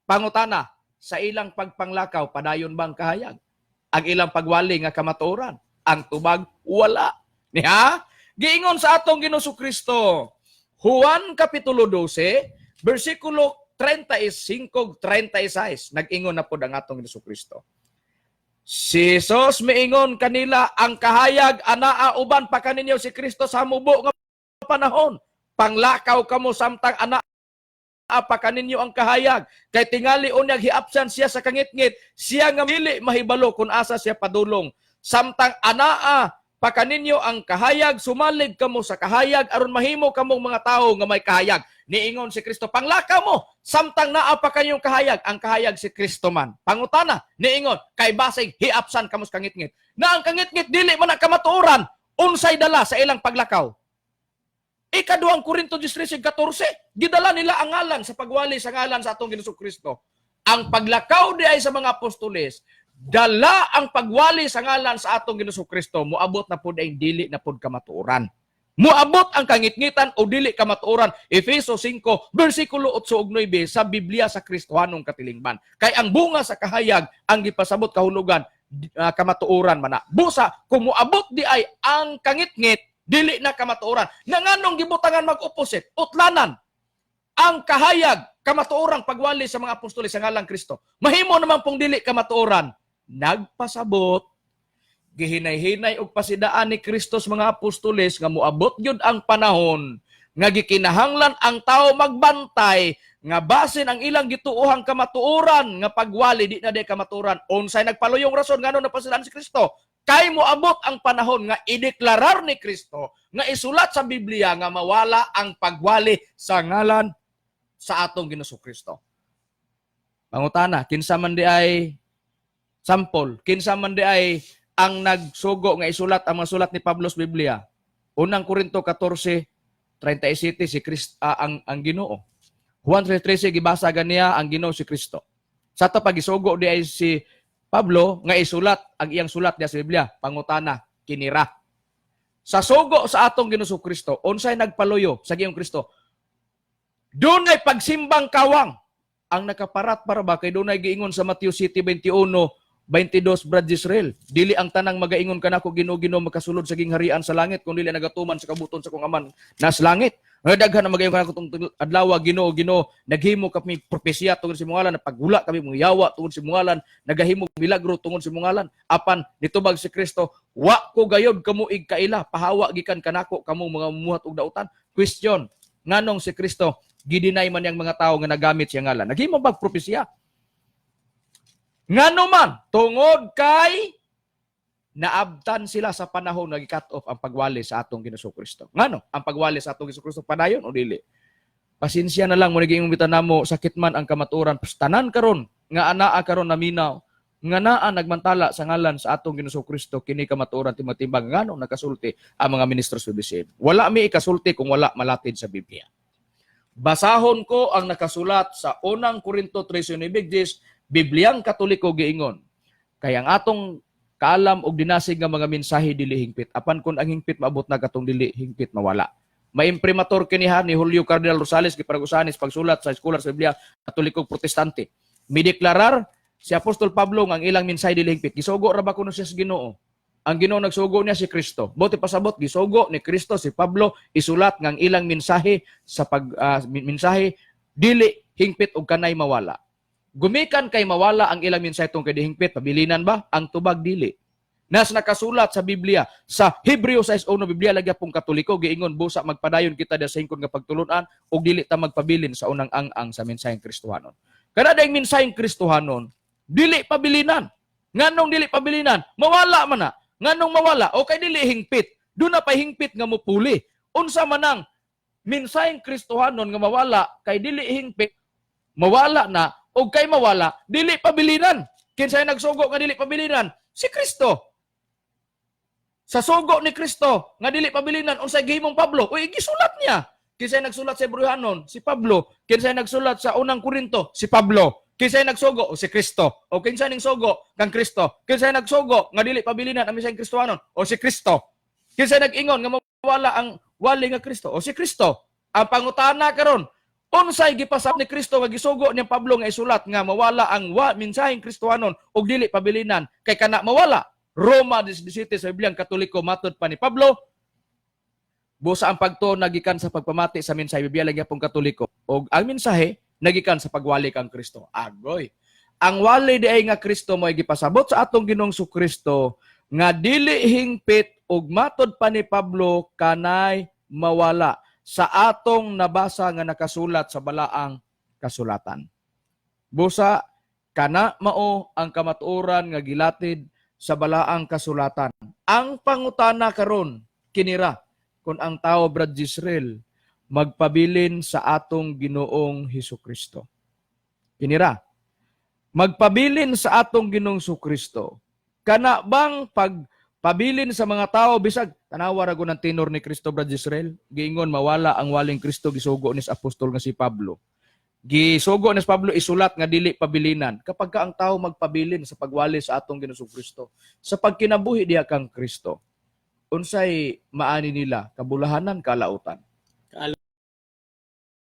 Pangutana, sa ilang pagpanglakaw, padayon bang kahayag? Ang ilang pagwali nga kamatuoran, ang tubag, wala. Niha? Giingon sa atong Ginoong Kristo, Juan Kapitulo 12, versikulo 35 ug 36, nag-ingon na pod ang atong Ginoong Kristo. Si Jesus miingon kanila, ang kahayag anaa uban pa kaninyo si Kristo sa mubo nga panahon. Panglakaw kamo samtang anaa pa kaninyo ang kahayag. Kay tingali unyag hiapsan siya sa kangitngit, siya nga dili mahibalo kung asa siya padulong. Samtang anaa pa kaninyo ang kahayag, sumalig kamo sa kahayag aron mahimo kamong mga tawo nga may kahayag. Niingon si Kristo, panglakaw mo samtang naa pa kayong kahayag, ang kahayag si Kristo man. Pangutana, niingon, kay basig hiapsan kamo sa kangitngit. Na ang kangitngit dili man ang kamatuoran, unsay dala sa ilang paglakaw? Ikaduhang Korinto 13:14, gidala nila ang ngalan sa pagwali sa ngalan sa atong Ginoong Kristo. Ang paglakaw di ay sa mga apostoles, dala ang pagwali sa ngalan sa atong Ginoong Kristo, moabot na pud ay dili na pud kamatuoran. Moabot ang kangitngitan o dili kamatuoran. Efeso 5, versikulo 8 ug 9 sa Biblia sa Kristohanong katilingban. Kay ang bunga sa kahayag ang gipasabot kahulugan kamatuoran man na. Busa kung moabot di ay ang kangitngit dili na kamatuoran. Na nganong gibutangan mag-opposite, utlanan ang kahayag kamatuorang pagwali sa mga apostoles sa ngalang Kristo. Mahimo naman pong dili kamatuoran. Nagpasabot gihinay-hinay og pasidaan ni Kristo sa mga apostoles nga moabot gyud ang panahon nga gikinahanglan ang tao magbantay nga basin ang ilang gituohang kamatuoran nga pagwali di na di kamatuoran. Unsay nagpaluyong rason ngano napasidaan si Kristo? Kay moabot ang panahon nga ideklarar ni Kristo nga isulat sa Biblia nga mawala ang pagwali sa ngalan sa atong Ginoong Kristo. Pangutana, kinsa man di ay sample, kinsa man di ay ang nagsugo nga isulat ang mga sulat ni Pablo sa Biblia? Unang Korinto 14:37, si Kristo ang Ginoo. Juan 3:13, gibasa ganiya ang Ginoo si Kristo. Sa to pagisugo di ay si Pablo nga isulat ang iyang sulat niya sa Biblia, pangutana, kinira. Sa sugo sa atong Ginoong Kristo, unsay nagpaluyo sa Ginoong Kristo? Dunay pagsimbang kawang ang nakaparat para ba kay dunay giingon sa Mateo 7:21 22, Brad Israel. Dili ang tanang magaingon kanako, "Ginoo, Ginoo," makasulod sa gingharian sa langit, kun dili nagatuman sa kabuton sa kong Aman nas langit. Nga daghan na magaingon kanako tong adlaw, "Ginoo, Ginoo, naghimo kami propesya tungod sa imong ngalan, napaghula kami mga yawa tungod sa imong ngalan, nagahimo milagro tungod sa imong ngalan." Apan nitubag si Kristo, "Wa ko gayod kamo igkaila, pahawa gikan kanako kamo mga muhat og dautan." Question, nganong si Kristo gideny man yang mga tao nga nagamit siya ngalan? Naghimo bag propesya? Ngano man, tungod kay naabtan sila sa panahon nga gi-cut off ang pagwali sa atong Ginoong Kristo. Ngano? Ang pagwali sa atong Ginoong Kristo padayon o dili? Pasensya na lang mo naging imbita namo, sakit man ang kamatuoran. Tanan karon nga anaa karon naminaw nga naa nagmantala sa ngalan sa atong Ginoong Kristo, kini kamatuoran timatimbang ngano nakasulti ang mga ministro sa BBC. Wala mi ikasulti kung wala malatid sa Biblia. Basahon ko ang nakasulat sa Unang Korinto 13:9, Bibliang Katoliko, giingon. Kay ang atong kaalam og dinasig nga mga mensahe dili hingpit. Apan kung ang hingpit maabot na katong dili hingpit, mawala. May imprimatur kini ha ni Julio Cardinal Rosales, giparagusahan is pagsulat sa Scholar sa Biblia Katoliko Protestante. Mideklarar si Apostol Pablo nga ang ilang mensahe dili hingpit. Gisugo ra ba kuno siya sa Ginoo? Ang Ginoo nagsugo niya si Kristo. Buot pasabot, gisugo ni Kristo si Pablo isulat nga ang ilang mensahe sa pag mensahe dili hingpit og kanay mawala. Gumikan kay mawala ang ilang mensahe tungod kay di hingpit, pabilinan ba? Ang tubag, dili. Nas nakasulat sa Biblia sa Hebreo 6:1, Biblia lagi pong Katoliko, giingon busa magpadayon kita da sa hingkon nga pagtulunan ug dili ta magpabilin sa unang ang-ang sa mensaheng Kristohanon. Kana dayong mensaheng Kristohanon dili pabilinan. Nganong dili pabilinan? Mawala man na. Nganong mawala? O kay dili hingpit. Duna pa hingpit nga mupuli. Unsa man ang mensaheng Kristohanon nga mawala kay dili hingpit, mawala na og kay mawala, dili pabilinan? Kinsay nagsugo nga dili pabilinan? Si Kristo. Sa sugo ni Kristo nga dili pabilinan, unsay gihimong Pablo? Uy, gisulat niya. Kinsay nagsulat sa Hebreohanon? Si Pablo. Kinsay nagsulat sa Unang Korinto? Si Pablo. Kinsay nagsugo? O si Kristo. O kinsay ning sugo? Kang Kristo. Kinsay nagsugo nga dili pabilinan ang mensaheng Kristohanon? O si Kristo. Kinsay nag-ingon nga mawala ang wali nga Kristo? O si Kristo. Ang pangutana karon, unsay gipasabot ni Kristo nga gisugo ni Pablo nga isulat nga mawala ang mensaheng Kristohanon ug dili pabilinan kay kana mawala? Roma 17 sa Bibliang Katoliko, matod pa ni Pablo, busa ang pagtuo nagikan sa pagpamati sa mensahe, Biblia lang gyapon Katoliko, ug ang mensahe nagikan sa pagwali kang Kristo. Agoy. Ang wali diay nga Kristo mo gipasabot sa atong Ginoong Kristo nga dili hingpit ug matod pa ni Pablo kanay mawala sa atong nabasa nga nakasulat sa balaang kasulatan. Busa kana mao ang kamatuoran nga gilatid sa balaang kasulatan. Ang pangutana karon kinira kung ang tao, Brad Israel, magpabilin sa atong Ginoong Hesus Kristo. Kinira. Magpabilin sa atong Ginoong Kristo. Kana bang pagpabilin sa mga tao bisag tanawa ra gud ang tenor ni Kristo, Brad Israel, giingon mawala ang waling Kristo, gisugo ni sa apostol nga si Pablo. Gisugo ni Pablo isulat nga dili pabilinan. Kapag ka ang tao magpabilin sa pagwali sa atong Ginoong Kristo, sa pagkinabuhi diha kang Kristo, unsay maani nila? Kabulahanan, kalautan?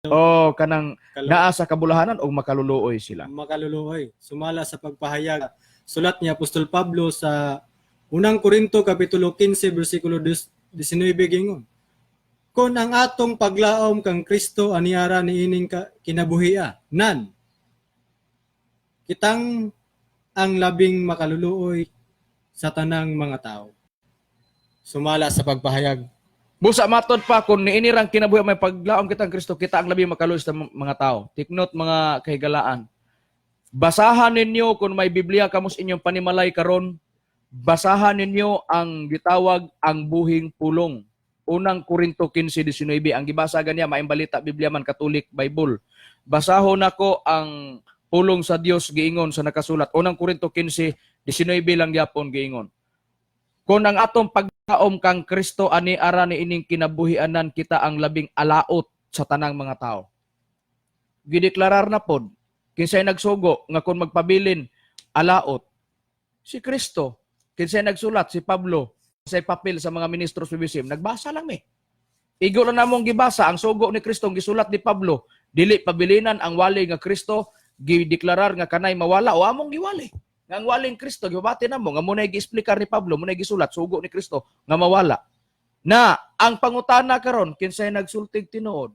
O kanang naa sa kabulahanan o makaluluoy sila? Makaluluoy. Sumala sa pagpahayag. Sulat ni Apostol Pablo sa Unang Korinto kapitulo 15 bersikulo 19, gingon: "Kon ang atong paglaom kang Kristo aniara niining kinabuhia, nan kitang ang labing makaluluoy sa tanang mga tao." Sumala sa pagpahayag. Busa matod pa kung niinirang kinabuhi may paglaom kitang Kristo, kita ang labi makaluoy sa mga tao. Take note, mga kahigalaan. Basahan ninyo kung may Biblia kamo sa inyong panimalay karon, basahan ninyo ang gitawag ang buhing pulong. Unang Korinto 15:19 ang gibasa ganiya, maayong balita Biblia man, Catholic Bible. Basahon nako ang pulong sa Dios, giingon sa nakasulat. Unang Korinto 15:19 lang gyapon, giingon: "Kung ang atong paglaom kang Kristo ani ara ni ining kinabuhianan, kita ang labing alaot sa tanang mga tao." Gideklarar na pod kinsay nagsugo nga kung magpabilin alaot? Si Kristo. Kinsay nagsulat? Si Pablo. Sa papel sa mga ministro sa PBCM, nagbasa lang mi. Igo lang namong gibasa ang sugo ni Kristo ang gisulat ni Pablo. Dili pabilinan ang wali nga Kristo, gideklarar nga kanay mawala o among giwali. Nga ang waling Kristo gibabati namo nga muna'y giexplikar ni Pablo, muna'y gisulat sugo ni Kristo nga mawala. Na ang pangutana karon, kinsay nagsultig tinuod?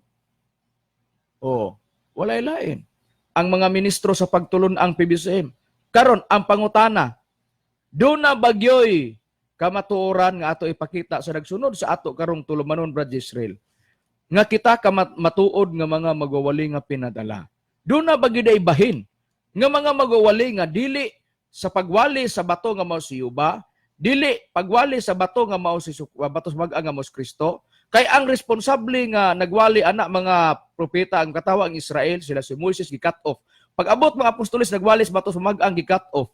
Oh, walay lain. Ang mga ministro sa pagtulun-ang PBCM. Karon ang pangutana, duna bagyoy kamatuoran nga ato ipakita sa nagsunod sa ato karong tulumanon, Brad Israel, nga kita matuod nga mga magwawali nga pinadala? Duna ba gyud bahin nga mga magwawali nga dili sa pagwali sa bato nga mao si Yuba, dili pagwali sa bato nga mao si bato sa mag nga mao si Kristo? Kay ang responsable nga nagwali ana mga propeta, ang katawang Israel, sila si Moises, gi-cut off. Pag abot mga apostoles, nagwali sa bato sa mag-ang, gi-cut off.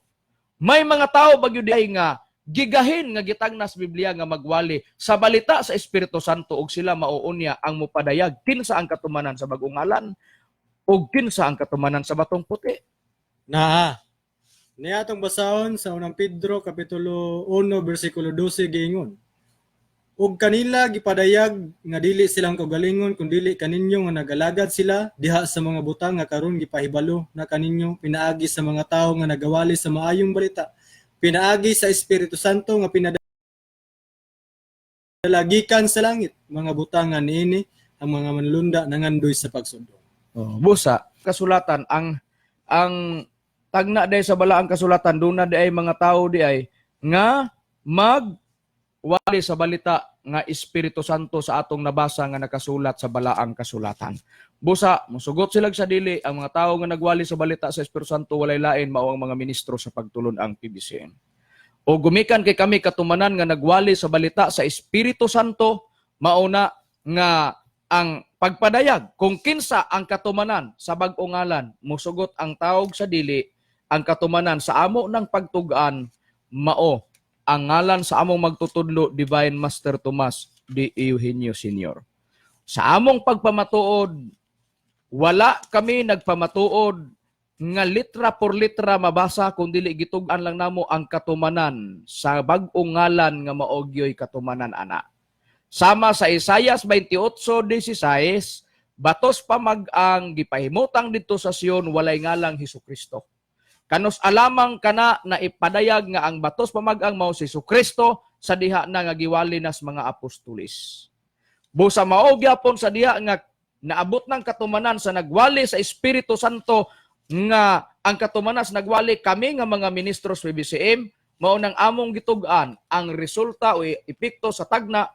May mga tao ba gyud ay nga Gigahin nga gitagnas Biblia nga magwali sa balita sa Espiritu Santo ug sila mao unya ang mopadayag kinsa ang katumanan sa bag-ong ngalan ug kinsa ang katumanan sa batong puti. Naa. Niya atong basahon sa Unang Pedro kapitulo 1 bersikulo 12, giingon: "Ug kanila gipadayag nga dili silang kaugalingon kun dili kaninyo nga nagalagad sila diha sa mga butang nga karon gipahibalo na kaninyo pinaagi sa mga tawo nga nagawali sa maayong balita pinaagi sa Espiritu Santo nga pinadala gikan sa langit, mga butang nga niini ang mga manlunda nangandoy sa pagsundong." Oh, busa kasulatan ang tagna day sa balaang kasulatan, duna di ay mga tao di ay nga magwali sa balita nga Espiritu Santo sa atong nabasa nga nakasulat sa balaang kasulatan. Busa musugot sila sa dili ang mga tao nga nagwali sa balita sa Espiritu Santo, walay lain, mao ang mga ministro sa pagtulon-ang PBCM. O gumikan kay kami katumanan nga nagwali sa balita sa Espiritu Santo, mao na nga ang pagpadayag kung kinsa ang katumanan sa bag-ong ngalan, musugot ang tawog sa dili ang katumanan sa amo ng pagtug-an mao ang ngalan sa among magtutudlo, Divine Master Tomas D. Eugenio Senior. Sa among pagpamatuod, wala kami nagpamatuod nga litra por litra mabasa kung dili gitug-an lang namo ang katumanan sa bag-ong ngalan nga mao gyoy katumanan ana. Sama sa Isayas 28:16, batos pamag-ang gipahimutang didto sa Sion, walay ngalang Hesukristo. Kanus alamang kana na ipadayag nga ang batos pamag-ang mao si Hesukristo sa diha na nga giwali nas mga apostolis. Busa mao gyapon sa diha nga naabot ng katumanan sa nagwali sa Espiritu Santo nga ang katumanan sa nagwali, kami nga mga ministro sa PBCM, mao nang among gitug-an ang resulta o epekto sa tagna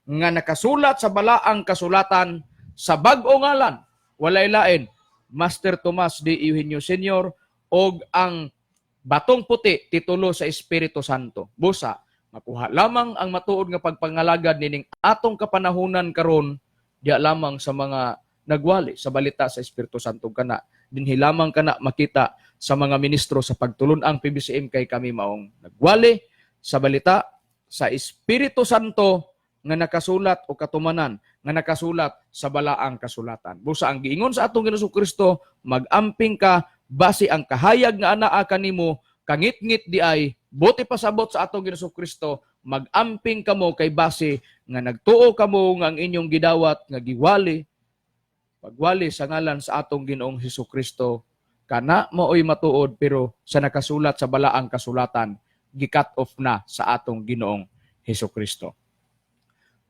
nga nakasulat sa balaang kasulatan sa bag-o ngalan, walay lain, Master Tomas D. Eugenio Senior og ang batong puti, titulo sa Espiritu Santo. Busa makuha lamang ang matuod nga pagpangalagad nining atong kapanahunan karon diya lamang sa mga nagwali sa balita sa Espiritu Santo. Kana dinhi lamang kana makita sa mga ministro sa pagtulun-ang PBCM kay kami maong nagwali sa balita sa Espiritu Santo nga nakasulat o katumanan nga nakasulat sa balaang kasulatan. Busa ang giingon sa atong Ginoong Kristo, "Magamping ka basi ang kahayag nga anaa kanimo kangitngit di ay." Buot ipasabot sa atong Ginoong Kristo, magamping kamo kay basi nga nagtuo kamo nga ang inyong gidawat nga giwali, pagwali sa ngalan sa atong Ginoong Hesus Kristo, kana maoy matuod, pero sa nakasulat sa balaang kasulatan, gi-cut off na sa atong Ginoong Hesus Kristo.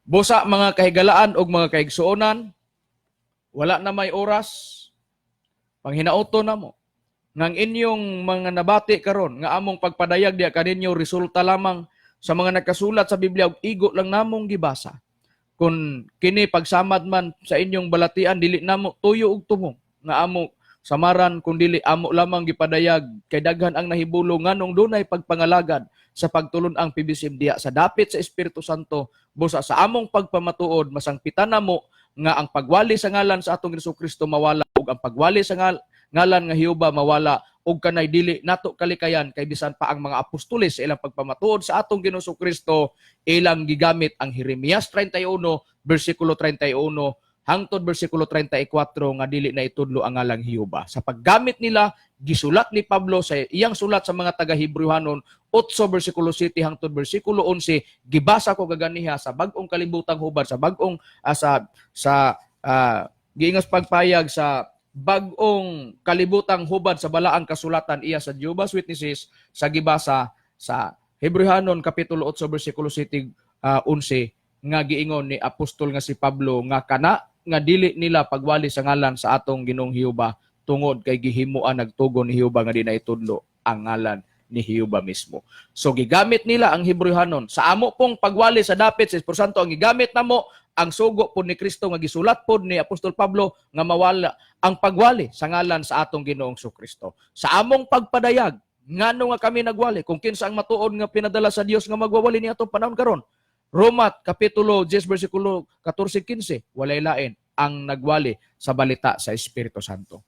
Busa mga kahigalaan og mga kaigsuonan, wala na may oras, panghinauto na mo nga ang inyong mga nabati karon nga among pagpadayag diya kaninyo, resulta lamang sa mga nakasulat sa Biblia ug igo lang namong gibasa. Kung kini pagsamad man sa inyong balatian, dili namo tuyo og tumong nga amo samaran kung dili amo lamang gipadayag kay daghan ang nahibulo nganong dunay pagpangalagad sa pagtulon-ang PBCM diya sa dapit sa Espiritu Santo. Busa sa among pagpamatuod, masangpitan namo nga ang pagwali sa ngalan sa atong Hesus Kristo mawala ug ang pagwali sa ngalan nga Jehova mawala ug kanay dili nato kalikayan kay bisan pa ang mga apostoles, sa ilang pagpamatuod sa atong Ginoong Kristo, ilang gigamit ang Jeremias 31 bersikulo 31 hangtod bersikulo 34 nga dili na itudlo ang ngalang Jehova. Sa paggamit nila, gisulat ni Pablo sa iyang sulat sa mga taga-Hebreohanon 8 bersikulo 7 hangtod bersikulo 11, gibasa ko gaganiha sa bag-ong kalibutang hubad sa bag-ong sa sa giingos pagpayag sa bag-ong kalibutang hubad sa balaang kasulatan iya sa Jehovah's Witnesses, sa gibasa sa Hebreohanon kapitulo 8 bersikulo 7, 11 nga giingon ni apostol nga si Pablo nga kana nga dili nila pagwali sa ngalan sa atong Ginoong Jehova tungod kay gihimuan nagtugon ni Jehova nga di na itudlo ang ngalan ni Jehova mismo. So gigamit nila ang Hebreohanon. Sa amo pong pagwali sa dapit sa Espiritu Santo, ang gigamit namo ang sugo po ni Kristo nga gisulat pod ni Apostol Pablo nga mawala ang pagwali sa ngalan sa atong Ginoong Kristo. Sa among pagpadayag ngano nga kami nagwali, kung kinsa ang matuod nga pinadala sa Dios nga magwawali ni atong panahon karon. Roma kapitulo 10 bersikulo 14-15, walay lain ang nagwali sa balita sa Espiritu Santo.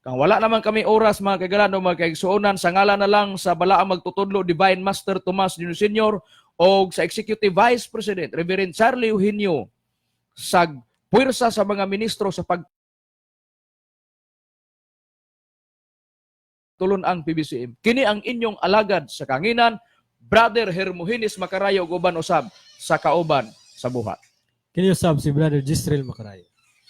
Kang wala naman kami oras, mga kaigalan o mga kaigsuonan, sa ngalan na lang sa balaang magtutudlo, Divine Master Tomas Dino Sr. o sa Executive Vice President Reverend Charlie Eugenio, sa puwersa sa mga ministro sa pag tulon ang PBCM. Kini ang inyong alagad sa kanginan, Brother Hermogenes Macarayo, ug uban usab sa kauban sa buhat. Kini usab si Brother Gisrel Macarayo.